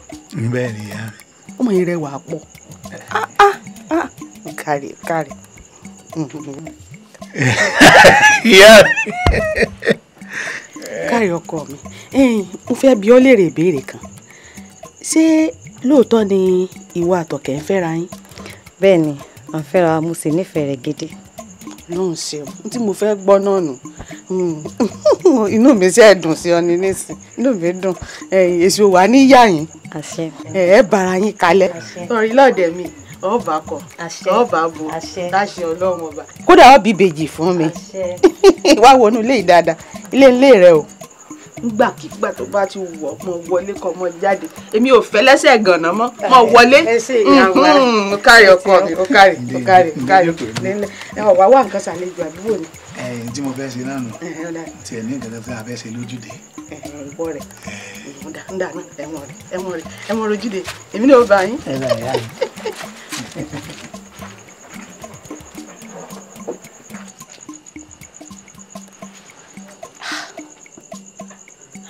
Bẹ́ẹ̀ni ìyá mi. Ọmọ yìí rẹwà pọ̀. Ọ̀kàrè, ọ̀kàrè. Ìyá mi. Káre ọkọ mi, mo fẹ́ bi ọ́ léèrè ìbéèrè kan. Ṣé lóòótọ́ ni ìwọ àtọ̀kẹ́ ń fẹ́ra yín? Bẹ́ẹ̀ni, à ń fẹ́ra, mo sì nífẹ̀ẹ́ rẹ̀ gidi. Lóhùn ṣeun, tí mo fẹ́ gbọ́ náà nù. Inú mi ṣe dùn sí ọ ní nísìn, inú mi dùn. Èso wà níyà yín. Àṣẹ. Ẹ bára yín kalẹ̀. Sọ̀rí lọ́dẹ̀ mi, ọba kọ, ọba bo, láṣẹ Ọlọ́run ọba. Kódà ó bí ìbejì fún mi. Wá wọnú ilé yìí dáadáa, ilé ńlé rẹ o. Nígbàkigbà tó bá ti wọ̀ mọ wọlé kọ mọ jáde, èmi ò fẹ́ lẹ́sẹ̀ gànà mọ́, mọ wọlé. Ó kárí ọkọ mi, ó kárí, ó kárí, ó kárí. Ẹ wà wá nǹkan ṣàlejò àdúgbò ni. Ẹ̀yin tí mo fẹ́ ṣe náà nù, tiẹ̀ ní nǹkan tí a fẹ́ ṣe lójúde. Ìwọ rẹ̀, ń dà náà, ẹ̀wọ̀n rẹ̀, ẹ̀wọ̀n rẹ̀, ẹ̀wọ̀n rẹ̀ ojúde, èmi náà ó bá yín. Ẹ bá ìyá mi.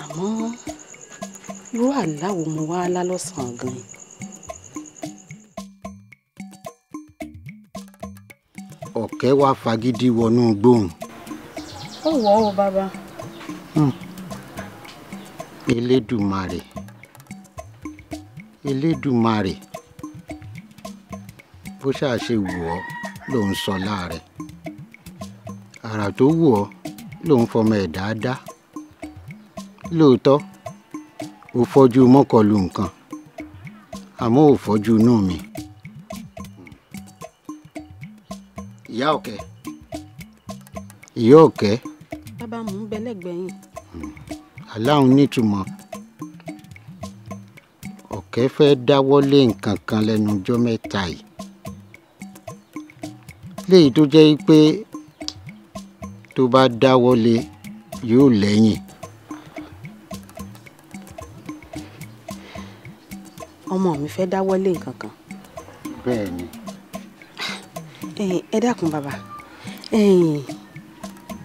Àmọ́ irú àlá wo mo wá lá lọ́sàn-án gan-an? Ọ̀kẹ́ wá fagídí wọnú gbóhùn. Ó wọ̀ ọ́ bàbá. Elédùmarè, Elédùmarè, bó ṣáà ṣe wù ọ́ ló ń sọ láàrẹ̀, àrà tó wù ọ́ ló ń fọmọ ẹ̀dá dá. Lóòótọ́ ò fọ́jú mọ́kànlú nǹkan, àmọ́ ò fọ́jú inú mi. Ìyá Ọ̀kẹ́, Ìyá Ọ̀kẹ́. Bàbá mò ń bẹ lẹ́gbẹ̀ẹ́ yín. Aláhùn nítumọ̀. Ọ̀kẹ́ fẹ́ dáwọ́lé nǹkan kan lẹ́nu ọjọ́ mẹ́ta yìí, léyìí tó jẹ́ pé tó bá dáwọ́lé yóò lẹ́yìn. Ọmọ mi fẹ́ dáwọ́lé nǹkan kan. Bẹ́ẹ̀ ni. Ẹ dákun bàbá,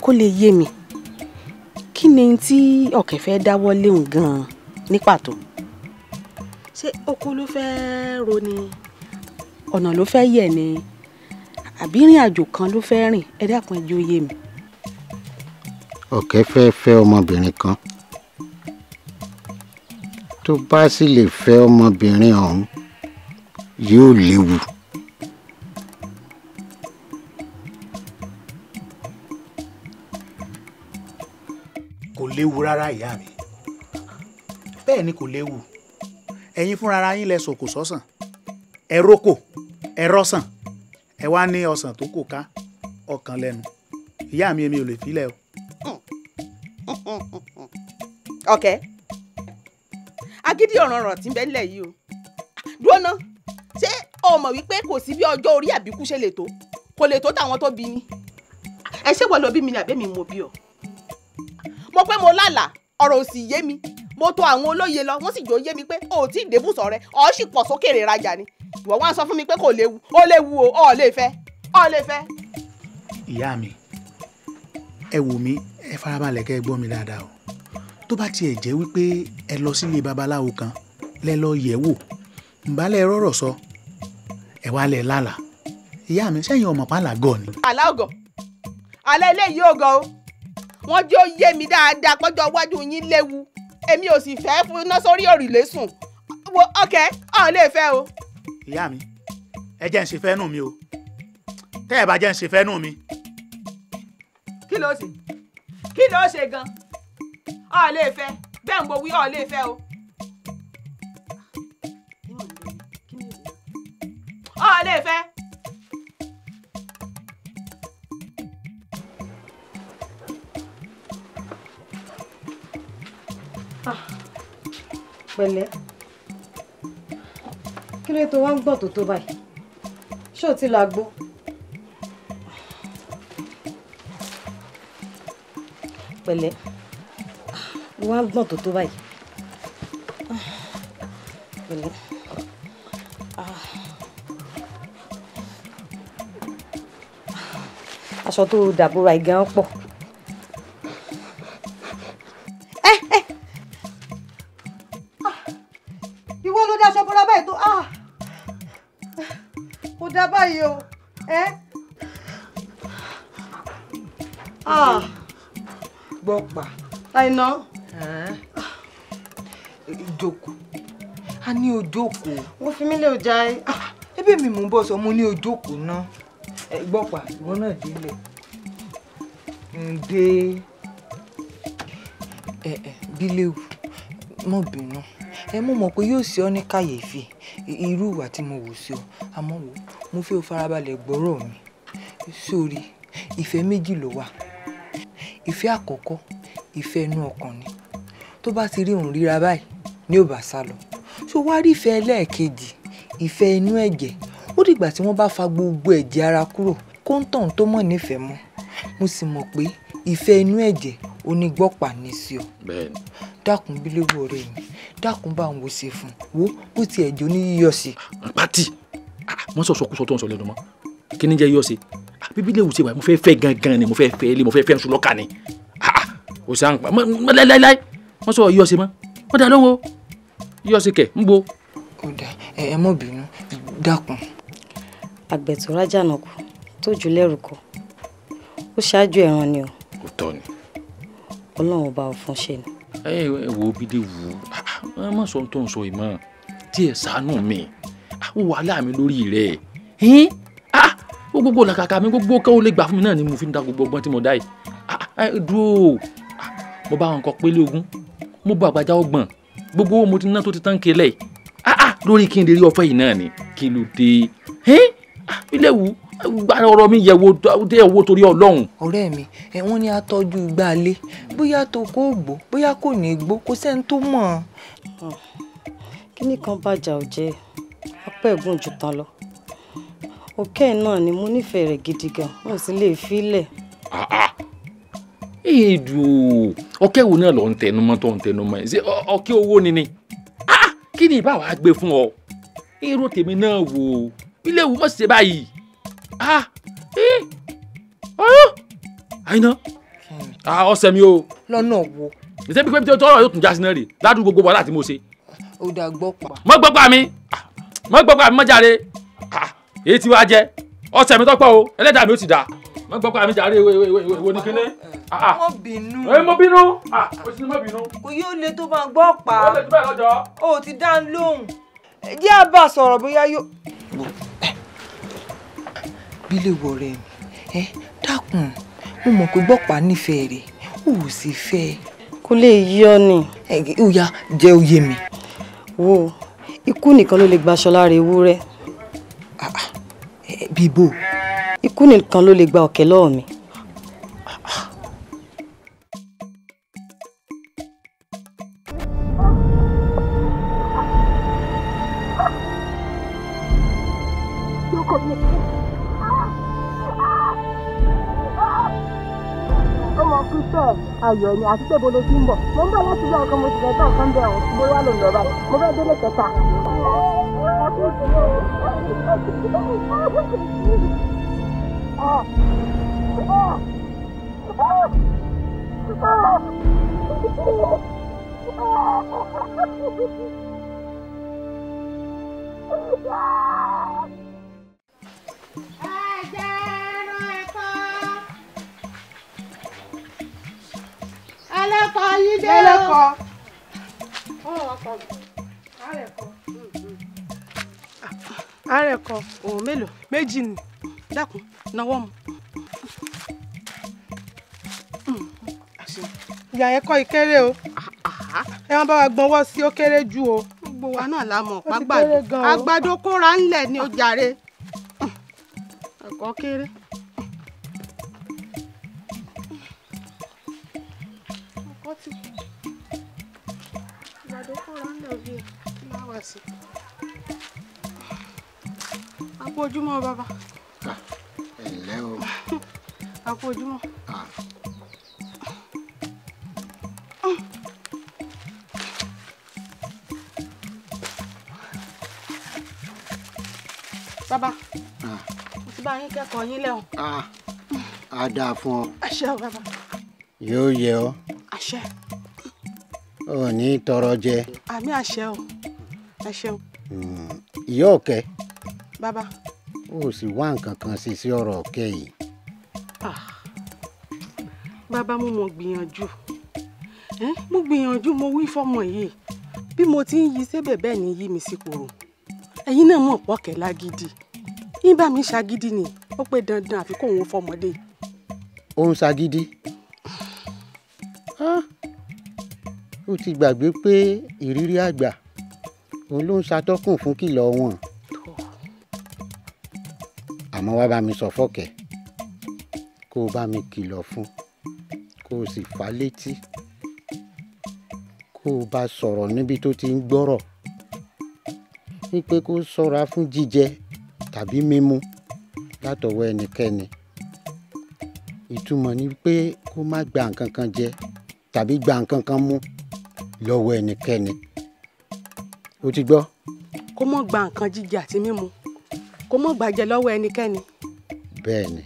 kó lè yé mi, kí ni tí Ọ̀kẹ́ fẹ́ dáwọ́lé òun gan-an ní pàtó? Ṣé oko ló fẹ́ ro ni, ọ̀nà ló fẹ́ yẹ̀ ni, àbí ìrìn àjò kan ló fẹ́ rìn? Ẹ dákun ẹ jẹ́ ó yé mi. Ọ̀kẹ́ fẹ́ fẹ́ ọmọbìnrin kan. Tó bá sì lè fẹ́ ọmọbìnrin ọ̀hún, yóò léwu. Kò léwu rárá ìyá mi, bẹ́ẹ̀ ni kò léwu. Ẹ̀yin fúnra ara yín lẹ sòkò sọ́sàn, ẹ rókò, ẹ rọ́sàn, ẹ wá ní ọsàn tó kò ká ọkàn lẹ́nu. Ìyá mi, èmi ò lè filẹ̀ o. Ọ̀kẹ́, agídí ọ̀ràn tí ń bẹ nílẹ̀ yìí o. Dúró ná, ṣé o mọ̀ wípé kò sí bí ọjọ́ orí àbíkú ṣe lè tó, kò lè tó táwọn tó bí ni? Ẹ ṣé wọ́n lọ bí mi ni àbẹ́mi mo bí ọ? Mo pé mo lálàá, ọ̀rọ̀ ò sì yé mi. Mo tọ̀ àwọn olóye lọ, wọ́n sì jọ yé mi pé o ò tí ì débùsọ̀ rẹ, ọ̀ sì pọ̀ sókèrè rajà ni. Ìwọ wá sọ fún mi pé kò léwu, ó léwu o, ọ̀ lè fẹ́, ọ̀ lè fẹ́. Ìyá mi, ẹ wò mí, ẹ farabalẹ̀ kẹ́ ẹ gbọ́ mi dáadáa o. Tó bá tiẹ̀ jẹ́ wípé ẹ lọ sílé babaláwo kan lẹ lọ yẹ̀ wò, ǹbálẹ̀ rọ̀rọ̀ sọ, ẹ wá lẹ̀ lálàá. Ìyá mi, sẹ́yìn ọmọ pàlà gọ̀ ni. Àlá ògọ̀, àlá eléyìí ògọ̀ o. Wọ́n jẹ́ ó yé mi dáadáa pọ́jọ́ iwájú yín léwu. Èmi ò sì fẹ́ fún iná sórí òrùlé sùn. Wo ọkẹ́, ọ̀ lè fẹ́ o. Ìyá mi, ẹ jẹ́ ń ṣe fẹ́ nù mí o. Tẹ́ ẹ bá jẹ́ ń ṣe fẹ́ nù mí. Kí ló ṣe? Kí ló ṣe gan? Ọ̀ lè fẹ́, bẹ́ẹ̀ ń bo wí ọ̀ lè fẹ́ o. Ọ̀ lè fẹ́. Pẹ̀lẹ́, kí ló tó wá ń gbọ̀n tó tó báyìí? Ṣé o ti lọ àgbo? Pẹ̀lẹ́, wá ń gbọ̀n tó tó báyìí. Pẹ̀lẹ́. Aṣọ tó dàbúra ìgàn pọ̀. Ìwọ ló dáṣọ bọ́lá báyìí tó kò dá báyìí o. Gbọ́ pa. Àìná. Jókòó. A ní o jókòó. Wọ́n fi mí lé ọjà ẹ. Ẹbí mi mò ń bọ̀ sọ, mo ní o jókòó náà. Gbọ́ pa, ìwọ náà délẹ̀. Ǹdé. Bíléwu, mọ̀ bínú. Ẹ mú mọ̀ pé yóò ṣe ọ́ ní kàyéfì irú ìwà tí mo wù sí ọ, àmọ́ wò mo fẹ́ o farabalẹ̀ gbọ́rọ̀ mi. Sórí ìfẹ́ méjì ló wà. Ìfẹ́ àkọ́kọ́, ìfẹ́ inú ọkàn ni. Tó bá ti rí òun ríra báyìí ni ò bá sá lọ. Ṣó wá rí ìfẹ́ ẹlẹ́ẹ̀kejì, ìfẹ́ inú ẹ̀jẹ̀? Ó dìgbà tí wọ́n bá fa gbogbo ẹ̀jẹ̀ ara kúrò kóńtọ̀n tó mọ̀ nífẹ̀ẹ́ mọ́. Mo sì mọ̀ pé ìfẹ́ inú ẹ̀jẹ̀ onígbọ́pà ní sí ọ. Bẹ́ẹ̀ni. Dákun Bíléwu ọ̀rẹ́ mi, dákun bá ń wo ṣe fún un, wo bó tiẹ̀ jó ní yíyọ sí. Pátì, wọ́n sọ sọkúsọ tó ń sọ lẹ́nu mọ́. Kí ni jẹ́ yíyọ sí? Bíléwu ṣe wà, mo fẹ́ fẹ́ gangan ni, mo fẹ́ fẹ́ lé, mo fẹ́ fẹ́ nsú lọ́kà ni. O ṣe à ń pa, mọ láíláí, wọ́n sọ yíyọ sí mọ́. Wọ́n dà lóhùn o, yíyọ sí kẹ̀ ń bo. Ó dà, ẹ mọ̀ bínú, dákun. Àgbẹ̀ tó rájà náà kú tó jù lẹ́rù kọ, ó ṣáájú ẹran ni o. Òótọ́ ni. Ọlọ́run ọba ò fún ṣe ni. Ẹ wo Bíléwu, ẹ má sọ tó ń sọ ìmọ̀ tí ẹ ṣàánú mi, ó wàhálà mi lórí rẹ̀. Gbogbo làkàkà mi, gbogbo kẹ́ ó lè gbà fún mi náà ni mo fi ń da gbogbo ọgbọ́n tí mo dá yìí. Dúró, mo bá wọn kọ pélé ogún, mo bọ àgbàjá ọgbọ̀n, gbogbo owó mo ti ná tó ti tán kelẹ̀ lórí kí n lè rí ọ̀fẹ́ yìí náà ni. Kí ló dé? Bíléwu, gba ọ̀rọ̀ mi yẹ̀ wò torí Ọlọ́run. Ọ̀rẹ́ mi, wọ́n ní atọ́jú igbá ilé, bóyá tó kó gbó, bóyá kò ní gbó, kò sẹ́ni tó mọ̀. Kíní kan bàjá ò jẹ́, apá ẹ̀gùn jù tán lọ. Òkè náà ni mo nífẹ̀ẹ́ rẹ̀ gidi gan, mo sì lè filẹ̀. Èèdù, ọ̀kẹ́ wo náà lọ ń tẹnumọ́ tó ń tẹnumọ́ ẹ̀? Ṣé ọ̀kẹ́ owó ni ni? Kí ni ìbá wa gbé fún ọ? Èrò tèmi náà wò ó, Bíléwu mọ̀ ṣe báyìí. Àyìnà, ọ̀sẹ̀ mi o. Lọ́nà wo? Ìṣe bí pé tọ́rọ̀ yóò tún já sí náà rè ládùúgbò gbogbo wàhálà tí mo ṣe. Ó dà gbọ́ pa. Mọ́ gbọ́ pa mi, mọ́ gbọ́ pa mi mọ́ jáde. Èyí tí wàá jẹ, ọ̀sẹ̀ mi tọ́pọ̀ o, ẹlẹ́dàá mi ó sì dà. Mọ́ gbọ́ pa mi jáde, wo ni kíní. Mọ́ bínú. Mo bínú. O sì ní mọ́ bínú. Kò yóò le tó máa gbọ́ pa. Ó lè tó bẹ́ẹ̀ lọ́jọ́. O ti dá ń lóhùn. Jẹ́ àbá sọ̀rọ̀ bóyá yóò. Bíléwu ọ̀rẹ́ mi, dákun, mo mọ̀ pé gbọ́pàá nífẹ̀ẹ́ rẹ̀, o ò sì fẹ́ ẹ. Kò lè yí ọ ni. Ó yá, jẹ́ ó yé mi. Wo, ikú nìkan ló lè gbaṣọ lára ewúrẹ́. Bíbò. Ikú nìkan ló lè gba ọ̀kẹ́ lọ́wọ́ mi. Ọmọ Akúṣẹ́ ayọ̀ ni àti pé bolo ti ń bọ̀. Mo ń bọ̀ láti ilé ọkọ, mo sì fẹ́ tọ̀ nǹkan bẹ̀ ọ̀hún. Mo wá lò lọ báyìí. Mo fẹ́ délé kẹta. Ẹlẹ́kọ̀ọ́ yín dé o. Ẹlẹ́kọ̀ọ́. Àrẹ̀kọ. Òun mélòó? Méjì ni. Dákun, nawọ́ mu. Ìyá ẹ̀kọ́ ìkéré o. Ẹ wọ́n bá wa gbọ́nwọ́ sí ó kéré jù o. Gbogbo wa náà la mọ̀ Ó ti pàgbàdo. kéré gan o. Àgbàdo kóra ńlẹ̀ ni ó jàre. Ẹ̀kọ́ kéré. Ẹ̀kọ́ ti àgbàdo kóra ńlẹ̀ òbí ẹ̀ láwà sí. A kú ojúmọ́ bàbá. Ẹ ǹlẹ́ o. A kú ojúmọ́. Bàbá, mo ti bá yín kẹ́kọ̀ọ́ yín lẹ́hùn. A dáa fún ọ. Àṣẹ o bàbá. Yóò yẹ ọ. Àṣẹ. Ò ní tọrọ jẹ. Àmì àṣẹ o. Ẹ ṣeun. Ìyá Ọ̀kẹ́. Bàbá. Ó sì wá nǹkan kan sí sí ọ̀rọ̀ Ọ̀kẹ́ yìí. Bàbá, mo mọ̀ gbìyànjú. Mo gbìyànjú, mo wí fọ́mọ yìí. Bí mo ti ń yí sébè bẹ́ẹ̀ ni yí mi sí kòrò. Ẹ̀yin náà mọ̀ pọ̀kẹ́ lágídí. Yín bá mi ṣagídí ni, ó pé dandan àfi kóun fọmọdé. Ó ń ṣagídí. Ó ti gbàgbé pé ìrírí àgbà òun ló ń ṣàtọ́kùn fún kìlọ̀ wọn. Àmọ́ wá bá mi sọ fọ́kẹ́ kó o bá mi kìlọ̀ fún, kó o sì fà á létí, kó o bá sọ̀rọ̀ níbi tó ti ń gbọ́rọ̀ wípé kó ṣọ́ra fún jíjẹ tàbí mímu látọwọ́ ẹnikẹ́ni. Ìtumọ̀ ni pé kó má gba nǹkan kan jẹ tàbí gba nǹkan kan mú lọ́wọ́ ẹnikẹ́ni. O ti gbọ́? Kó má gba nǹkan jíjẹ àti mímu, kó má gbàjẹ lọ́wọ́ ẹnikẹ́ni. Bẹ́ẹ̀ ni.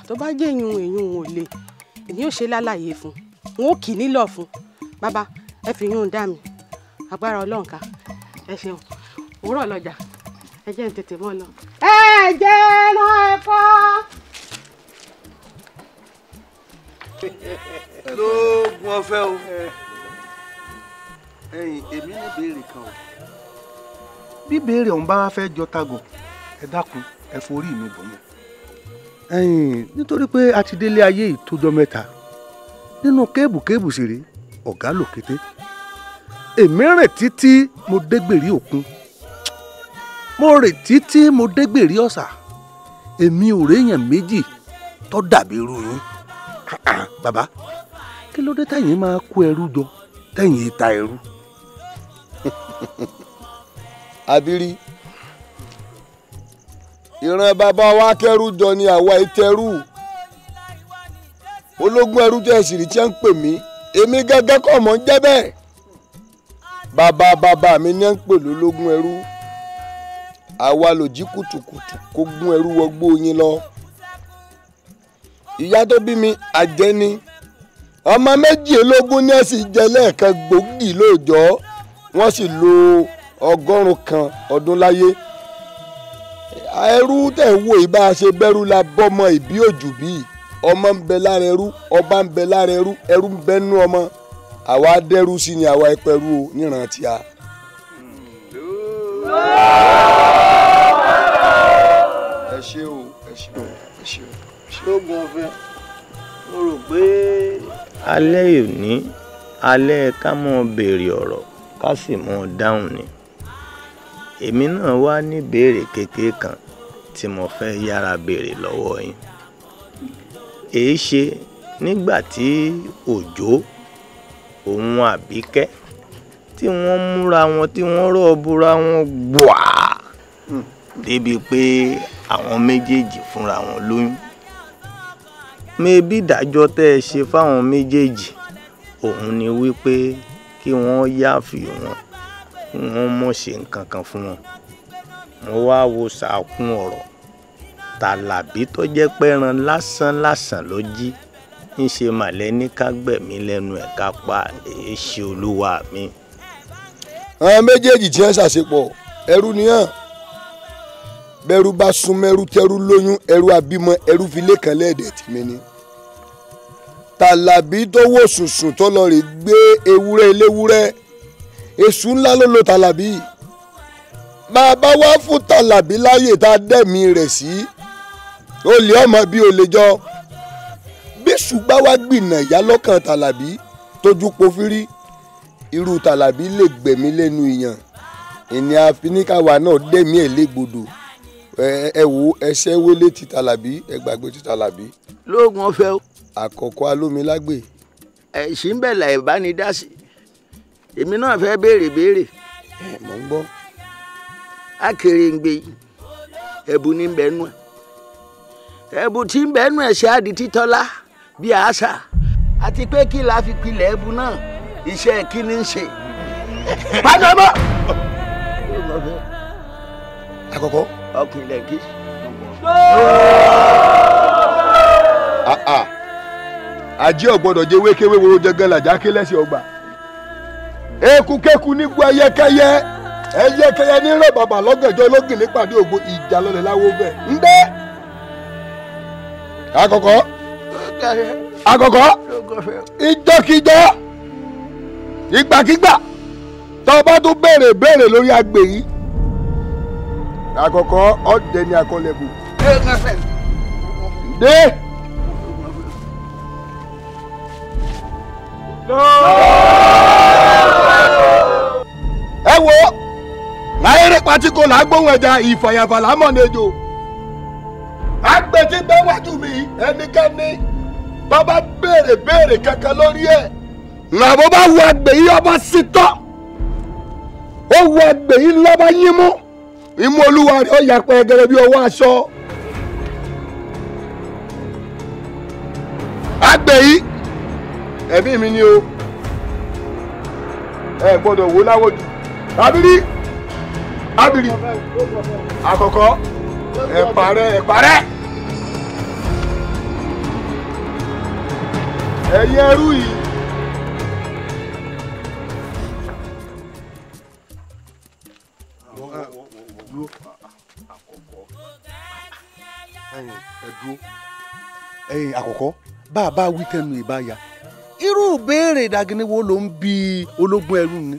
Tó bá jẹ́ ìyún èyún ò lè, èmi ò ṣe lálàyé fún un, n ó kì í nílọ̀ fún un. Bàbá, ẹ fi yún un dá mi. Agbára Ọlọ́run ká. Ẹ ṣeun. Òwúrọ̀ lọ́jà. Ẹ jẹ́ n tètè mọ́ lọ. Ẹ jẹ́ ẹran ẹ̀kọ́. Lóògùn ọ̀fẹ́ o. Ẹ̀yin, èmi ní ìbéèrè kan o. Bí ìbéèrè ọ̀hún bá wá fẹ́ jọ tagọ̀, ẹ dákun, ẹ forí mi bọ̀ yẹn. Ẹ̀yin, nítorí pé a ti délé ayé ìtójọ́ mẹ́ta nínú kéèbù kéèbù sì rèé, ọ̀gá lò kété. Èmi rìn títí mo dégbèrè òkun, mo rìn títí mo dégbèrè ọ̀sà, èmi ò réèyàn méjì tó dàbí irú yín. Bàbá, kí ló dé tẹ̀yin máa kó ẹrú jọ tẹ̀yin ta ẹrú? Abiri, ìran bàbá wa kẹ́rù jọ ni àwa ìtẹ́rù. Ológun ẹrú tẹ̀ sì rí tí ń pè mí, èmi gángan kọ́ mọ̀ ń jẹ́ bẹ́ẹ̀. Bàbá bàbá mi ní ń pè lólógún ẹrú. Àwa lò jí kùtùkùtù kó gún ẹrú wọgbó yín lọ. Ìyá tó bí mi àjẹ́ ni. Ọmọ méjìlélógún ní ẹ̀sìn jẹ lẹ́ẹ̀kan gbòógì lóòjọ́, wọ́n sì lo 100 ọdún láyé. Ẹrú tẹ̀ ń wò yìí, bá a ṣe bẹ́rù la bọ́mọ ìbí òjù bí. Ọmọ ń bẹ lára ẹrú, ọba ń bẹ lára ẹrú, ẹrú ń bẹ nú ọmọ. Àwa dẹ́rú sí ni àwa ẹpẹrú o níran tí a. Ẹ ṣé o, ẹ ṣé o, ẹ ṣé o. Lóògùn ọ̀fẹ́, mo rò pé alẹ́ òní alẹ́ ká mọ́ béèrè ọ̀rọ̀ ká sì mọ́ dáhùn ni. Èmi náà wá ní béèrè kékeré kan tí mo fẹ́ yára béèrè lọ́wọ́ yín. Èé ṣe nígbà tí Òjó òun Àbíkẹ́ tí wọ́n múra wọn tí wọ́n rọ́ búra wọn gbòà débi pé àwọn méjèèjì fúnra wọn lóyún. Mebí ìdájọ́ tẹ́ ẹ ṣe fáwọn méjèèjì òun ni wípé kí wọ́n yáàfì wọn, kí wọ́n mọ̀ ṣe nǹkan kan fún wọn. Mo wá wo sàkún ọ̀rọ̀ Tàlàbí tó jẹ́ pẹ́ran lásán lásán ló jí ń ṣe màlẹ́ ní ká gbẹ̀mí lẹ́nu ẹ̀ ká pa èé ṣe olúwa mi. Àwọn méjèèjì tí wọ́n ṣàṣepọ̀ ẹrú ni hàn bẹ́rù bá sún mẹ́rú tẹ́rú lóyún ẹrú àbímọ ẹrú fi lẹ́kàn lẹ́ẹ̀dẹ̀ tìmí ni. Tàlàbí tó wò sùnsùn tó lọ rè gbé ewúrẹ́ eléwúrẹ́ èṣù ńlá ló lo Tàlàbí. Bàbá wá fún Tàlàbí láàyè tá a dẹ̀mí rẹ̀ sí olè ọmọ bí olè jọ. Bíṣù bá wá gbìnà ìyá lọ́kàn Tàlàbí tójú pofírí irú Tàlàbí lè gbẹ̀mí lẹ́nu ìyàn ìní àfiníkàwá náà dẹ̀mí ẹ̀ légbodò. Ẹ wo ẹsẹ wọlé ti Tàlàbí ẹ gbàgbé ti Tàlàbí. Lóògùn ọ̀fẹ́ o. Àkọ́kọ́ alómilágbè. Ẹ sì ń bẹ̀ láì bá ní dá sí. Èmi náà fẹ́ béèrè béèrè. Ẹ mọ̀ ń gbọ́. Akèrèǹgbè ẹ̀bù ní bẹ́ẹ̀ nù ẹ̀. Ẹ̀bù tí ń bẹ́ẹ̀ nù ẹ̀ ṣe àdì títọ́lá bí àṣà. Àti pé kí la fi pilẹ̀ ẹ̀bù náà iṣẹ́ kí ni ń ṣe. Pàdánù. Àkọ́kọ́. Ọkùnrin lẹ́kí. Ajé ọ̀gbọ́dọ̀ jẹ́ wékéwé wo jẹgẹ́ làjà ké lẹ́sìn ọgbà. Ekukeku nígbó ẹyẹkẹyẹ ẹyẹkẹyẹ ní rọ bàbà lọ́gànjọ́ lógìn nípàdé ògbó ìjà lọlẹ̀ láwo bẹ̀. Ń dẹ́. Àkọ́kọ́. Àkọ́kọ́. Ìjọkíjọ. Ìgbàkígbà. Tó bá tún béèrè béèrè lórí agbè yìí. Àkọ́kọ́ ọdẹ ni akọlẹ̀bù. Dé. Ẹ wo láyéré patiko là á gbóhùn ẹja ìfàyàfà là á mọ̀ ní ejò. Àgbẹ̀ tí bẹ́ẹ̀ wájú mi ẹnikẹ́ni bàbá béèrè béèrè kankan lórí ẹ̀. Làbọ̀ bá wo àgbẹ̀ yìí ọba sí tọ́. Ó wo àgbẹ̀ yìí lọ́ba yín mú. Imú olúwa rẹ̀ ó yà pẹ́ẹ́gẹ́rẹ́ bí ọwọ́ aṣọ. Àgbẹ̀ yìí ẹ̀mí mi ni o ẹ gbọ́dọ̀ wò láwòjù. Abiri abiri àkọ́kọ́ ẹ parẹ́ ẹ parẹ́ ẹ̀yin ẹrú yìí. Ẹ̀yin àkọ́kọ́ bá a bá wí tẹnu ìbáyà irú ìbéèrè ìdàgìní wo ló ń bi ológun ẹrú ni.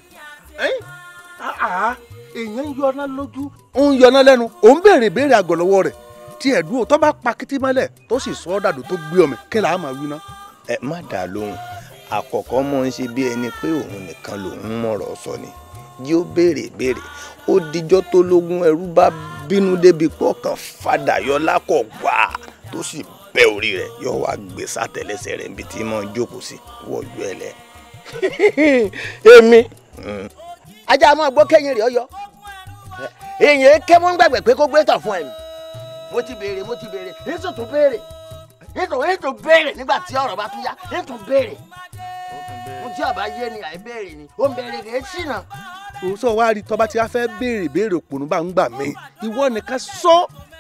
Èèyàn ń yọná lójú ó ń yọná lẹ́nu ó ń béèrè béèrè àgọ̀ lọ́wọ́ rẹ̀ tí ẹ̀dúró tó bá pa kétí mọ́lẹ̀ tó sì sọ ọ́ dàdó tó gbé ọmọ kí là á máa wí ná. Ẹ má dà lóhùn àkọ́kọ́ mọ̀ ń ṣe bí ẹni pé òun nìkan lòun mọ̀rọ̀ sọ ni yóò béèrè béèrè ó dijọ́ tó lógún ẹrú bá bínú débi pé ọkàn fàdà yọ lákọ̀ gbà tó sì bẹ́ orí rẹ̀ yóò wá gbé sátẹ̀lẹsẹ̀ rẹ̀ níbi tí mo ń jókòó sí wọ́jú ẹ lẹ. Èmi ajá máa gbọ́ kẹ́yìn rẹ̀ ọyọ èyàn ké mọ́ ń gbàgbẹ́ pé kó gbé tọ̀ fún ẹ̀mí mo ti béèrè ètò tó béèrè ètò béèrè nígbà tí ọ̀rọ̀ bá tún yá ètò béèrè mo tí ọba yé ni àìbéèrè ni ó ń béèrè kì í ṣìnà. Òun sọ wá rí tọba tí a fẹ́ béèrè béèrè òpònú bá ń gbà mí ìwọ nìkan sọ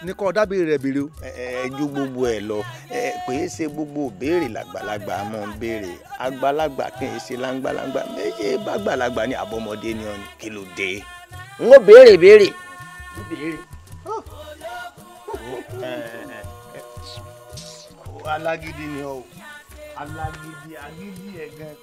ní kọ́ dábìrì rẹ̀ béèrè o. Ẹ ju gbogbo ẹ lọ ẹ pè é ṣe gbogbo béèrè làgbàlagbà máa ń béèrè àgbàlagbà kì í ṣe láńgbàláńgbà méje bàgbàlagbà ní àbọ̀mọdé ni ọ ní kí ló dé. N ó béèrè béèrè. Alágídí ni ọ o alágídí agídí ẹ gan.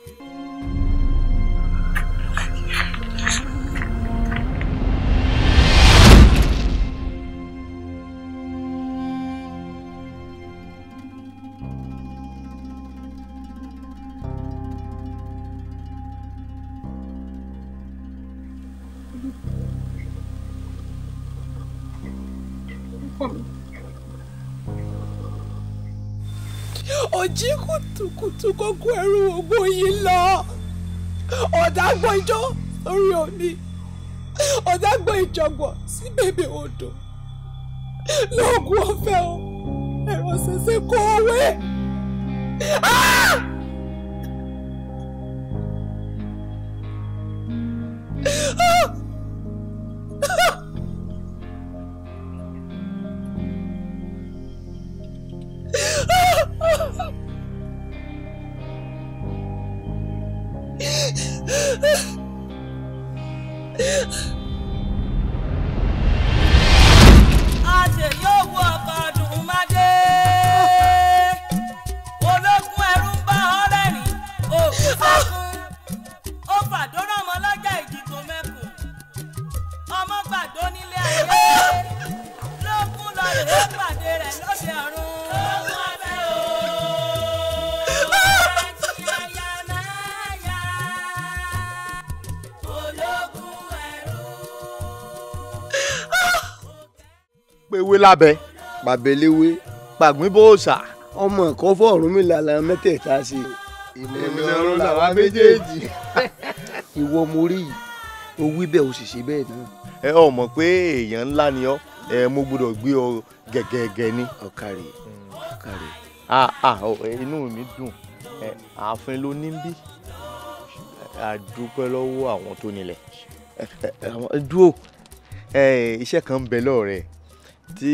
Ọjí kùtùkùtù kókó ẹrú ògbó yìí lọ ọ̀dàgbọ̀n ìjọ sórí omi ọ̀dàgbọ̀n ìjọ̀gbọ̀n sí bèbè odò lóògùn ọ̀fẹ́ o ẹ̀rọ ṣẹ̀ṣẹ̀ kó owó. Pèwé lábẹ́ pàbẹ́léwé pàgbín bóòsà. Ọmọ ẹ̀kọ́ fún Ọ̀rúnmìlà làwọn mẹ́tẹ̀ẹ̀ta ṣe. Ìmọ̀lẹ̀ ọ̀run làwa méjèèjì. Ìwọ mo rí yìí, o wí bẹ́ẹ̀ o sì ṣe bẹ́ẹ̀ náà. Ẹ ọ mọ̀ pé èèyàn ńlá ni ọ́, ẹ mo gbọ́dọ̀ gbé ọ gẹ̀gẹ̀gẹ̀ ni. Ọ̀kàrẹ̀ ọ̀kàrẹ̀. Inú mi dùn, ààfin ló ní bí. A dúpẹ́ lọ́wọ́ àwọn tó nílẹ̀. Dúró, iṣẹ́ kan ń bẹ lọ́wọ́ rẹ̀ tí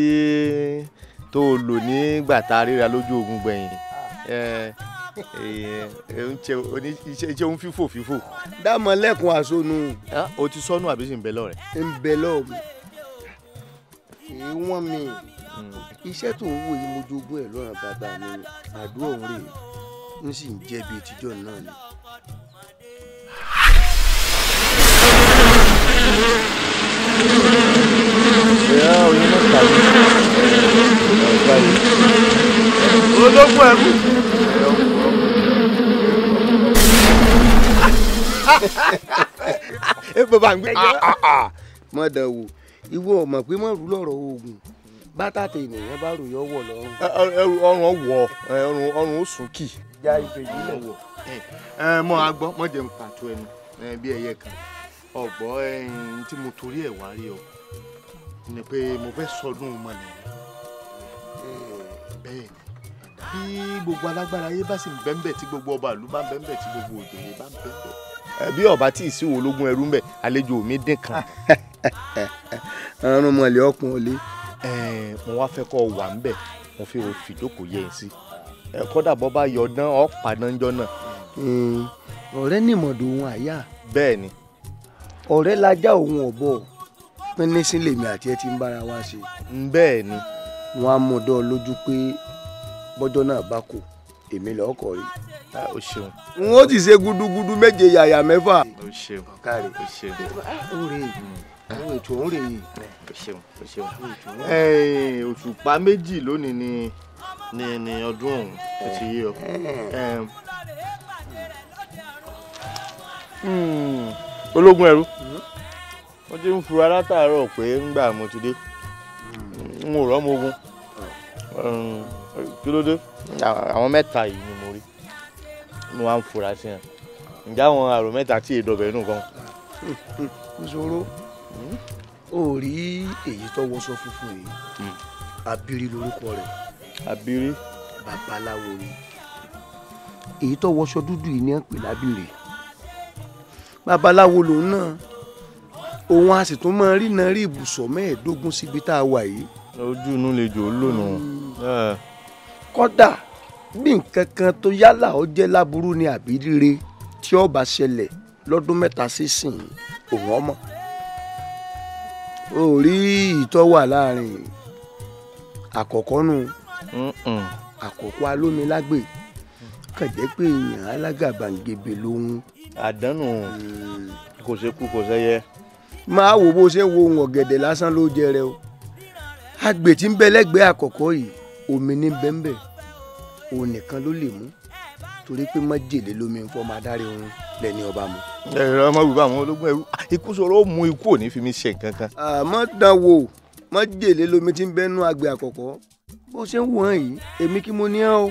tó lò nígbà tá a ríra lójú ogun gbẹ̀yìn. Iṣẹ́ òun fífò fífò. Dámọ̀ lẹ́kùn àsonù. O ti sọnù àbí sì ń bẹ lọ́wọ́ rẹ̀? Ń bẹ lọ́wọ́ mi. Kì í wọ́n mi. Iṣẹ́ tó ń wò yìí mo jogún ẹ̀ lọ́rùn bàbá mi ni. Àdúrà òun rèé, ń sì ń jẹ́ bíi tíjọ́ náà ni. Ológun ẹrú. Ẹ bàbá ń gbé. Mọ̀ dàn wò, ìwọ ọmọ pé mọ̀ rú lọ́rọ̀ oògùn bátà tẹ ènìyàn bá rò yọ wọ̀ lọ́rùn. Ọrùn wọ̀, ọrùn ó sùn kì. Já ìfẹ́ yìí lẹ̀ wọ̀. Ẹ mọ agbọ́, mọ jẹun pàtó ẹnu bí ẹyẹ kan. Ọ̀gbọ́ tí mo torí ẹ̀ wá rí ọ ni pé mo fẹ́ sọdún mọ̀lẹ́. Bẹ́ẹ̀ ni, bí gbogbo alágbára ayé bá sì ń bẹ́ńbẹ̀, tí gbogbo ọba ìlú bá ń bẹ́ńbẹ̀, tí gbogbo òjòyè bá ń bẹ́ńbẹ̀. Bí ọba tí ìsìnwó ológun ẹrú ń bẹ, àlejò mi dín kan. Àrùn mọ̀lẹ́ ọkùnrin olè. Mo wá fẹ́ kọ́ wà ń bẹ̀, mo fi fìjókòó yẹ ẹ sí. Kódà bọ́ bá yọ dán ọ́ padànjọ́ náà. Ọ̀rẹ́ nìmọ̀dọ̀ òun àyà. Bẹ́ẹ̀ ni. Ọ̀rẹ́ lajá òun ọ̀bọ. Pínísín lèmi àti ẹ ti ń bára wa ṣe. Bẹ́ẹ̀ ni. Wọ́n á mú dán lójú pé bọ́jọ́ náà bá kò, èmi lọ́ọ́ kọ̀ rí. O ṣeun. N ó ti ṣe gudugudu méje yàyà mẹ́fà. O ṣeun. Ọ̀kàrẹ̀. O ṣeun. Ó rè é, àwọn ètò òun rè é. O ṣeun, o ṣeun. Òṣùpá méjì lónìí ni ni ọdún ọ̀hún, ó ti yé ọ. Ológun ẹrú. Wọ́n ti ń fura látàárọ̀ pé ńgbà mo ti dé. N ò rọ́mọ ogun. Kí ló dé? Àwọn mẹ́ta yìí ni mo rí. Mo wá ń fura sí wọn. Ǹjẹ́ àwọn àrò mẹ́ta tí èdè ọbẹ̀ nù kan? Ìṣòro. Ó rí èyí tó wọṣọ funfun yìí. Abiri lorúkọ rẹ̀. Abiri? Babaláwo ni. Èyí tó wọṣọ dúdú yìí ni à ń pè lábìrì. Babaláwo lòun náà. Òun a sì tún máa rí náà rí ibùsọ̀ 25 síbi tá a wà yìí. Ojú inú lè jò ó lónà. Kódà bí nǹkan kan tó yálà ó jẹ́ láburú ni àbí rire tí ó bá ṣẹlẹ̀ lọ́dún 3 sísìn òun ọmọ. Ó rí ìtọ́ wà láàrin àkọ́kọ́ nù. Àkọ́kọ́ alómilágbè kàn jẹ́ pé èèyàn alágàbàǹgebè lòun. Àdánù kò ṣe kú kò ṣẹyẹ. Máa wo bó ṣe ń wo ohun ọ̀gẹ̀dẹ̀ lásán ló jẹ rẹ o. Agbè tí ń bẹ lẹ́gbẹ̀ẹ́ àkọ́kọ́ yìí, omi ní bẹ́ńbẹ́, òun nìkan ló lè mú torí pé májèlé lómi ń fọ́ máa dárí oorun lẹ́ni ọba mu. Ẹ ọmọ bùbá àwọn ológun ẹrú, ikú sọ̀rọ̀ ó mú ikú ò ní fi mí ṣe nǹkan kan. Àmọ́ dán wò, májèlé lómi tí ń bẹ́nu agbè àkọ́kọ́. Bó ṣe ń wọ̀n yìí, èmi kí mo ní ọ́ o.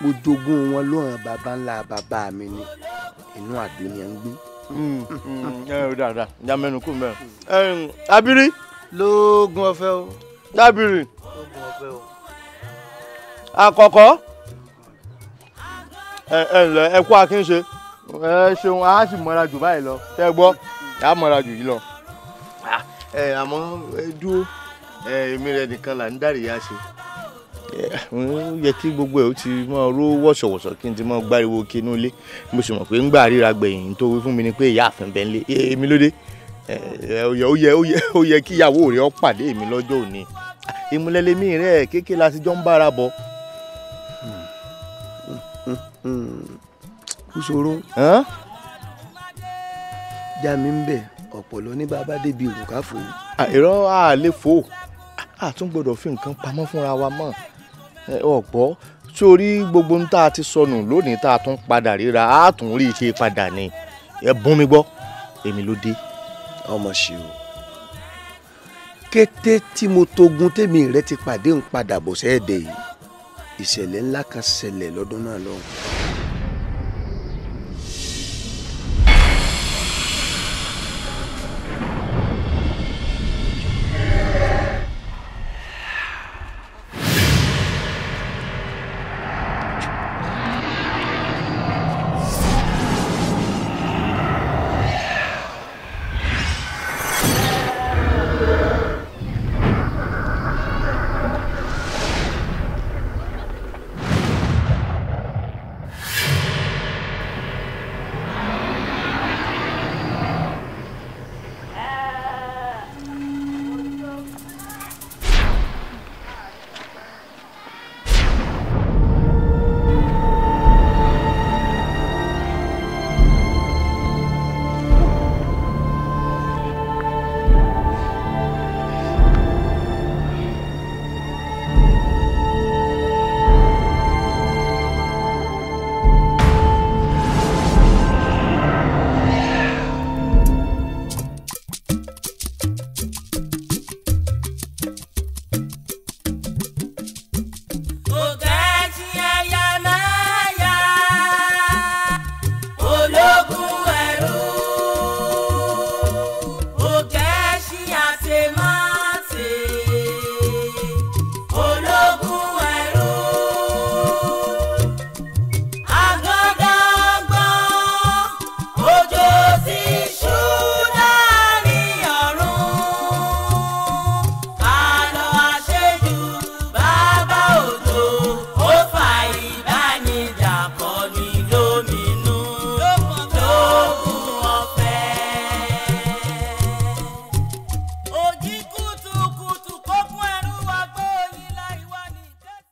Mo jogún wọn lóhàn bàbá ńlá bàbá mi ni, inú àdó ni à ń gbé. Ẹ dáadáa, ìyá mẹ́nu kù mẹ́rin. Abiri. Lóògùn ọ̀fẹ́ o. Abiri. Lóògùn ọ̀fẹ́ o. Àkọ́kọ́. Ẹ ẹ ǹlẹ́, ẹ kú akínṣe, ẹ ṣeun, a sì mọ́ra jù báyìí lọ, tẹ́ gbọ́, a mọ́ra jù yìí lọ. Ẹ àmọ́ ẹ dúró, ẹ èmi rẹ nìkan là ń dàríyá ṣe. Ó yẹ kí gbogbo ẹ ó ti máa ró wọ̀ṣọ̀wọ̀ṣọ̀ kí n ti máa gbáriwo kinú ilé. Mo sì mọ̀ pé ń gbà ríra gbẹ̀yìn tó wí fún mi ni pé ìyá àfin bẹ́ẹ̀ ń lé èmi lóde. Ó yẹ kí ìyàwó rẹ̀ ó pàdé mi lọ́jọ́ òní. Ìmúlẹ̀lẹ́mí rẹ̀ kéèké la ti jọ ń bára bọ̀. Kúṣòro já mi ń bẹ̀ ọ̀pọ̀lọ́ ní bàbá débi òrùka fò. Irọ́ a lè fò, a tún gbọ́dọ̀ fi nǹkan pamọ́ fúnra wa mọ́. Ọ̀pọ̀ sórí gbogbo ń tá a ti sọnù lónìí tá a tún padà ríra, a tún rí i ṣe padà ni. Ẹ bún mi gbọ́, èmi ló dé. Ọmọ ṣe o, kété tí mo togun tèmi rẹ ti pàdé ń padà bọ̀ sẹ́ẹ̀dẹ̀ yìí, ìṣẹ̀lẹ̀ ńlá kan ṣẹlẹ̀ lọ́dún náà lọ́hùn.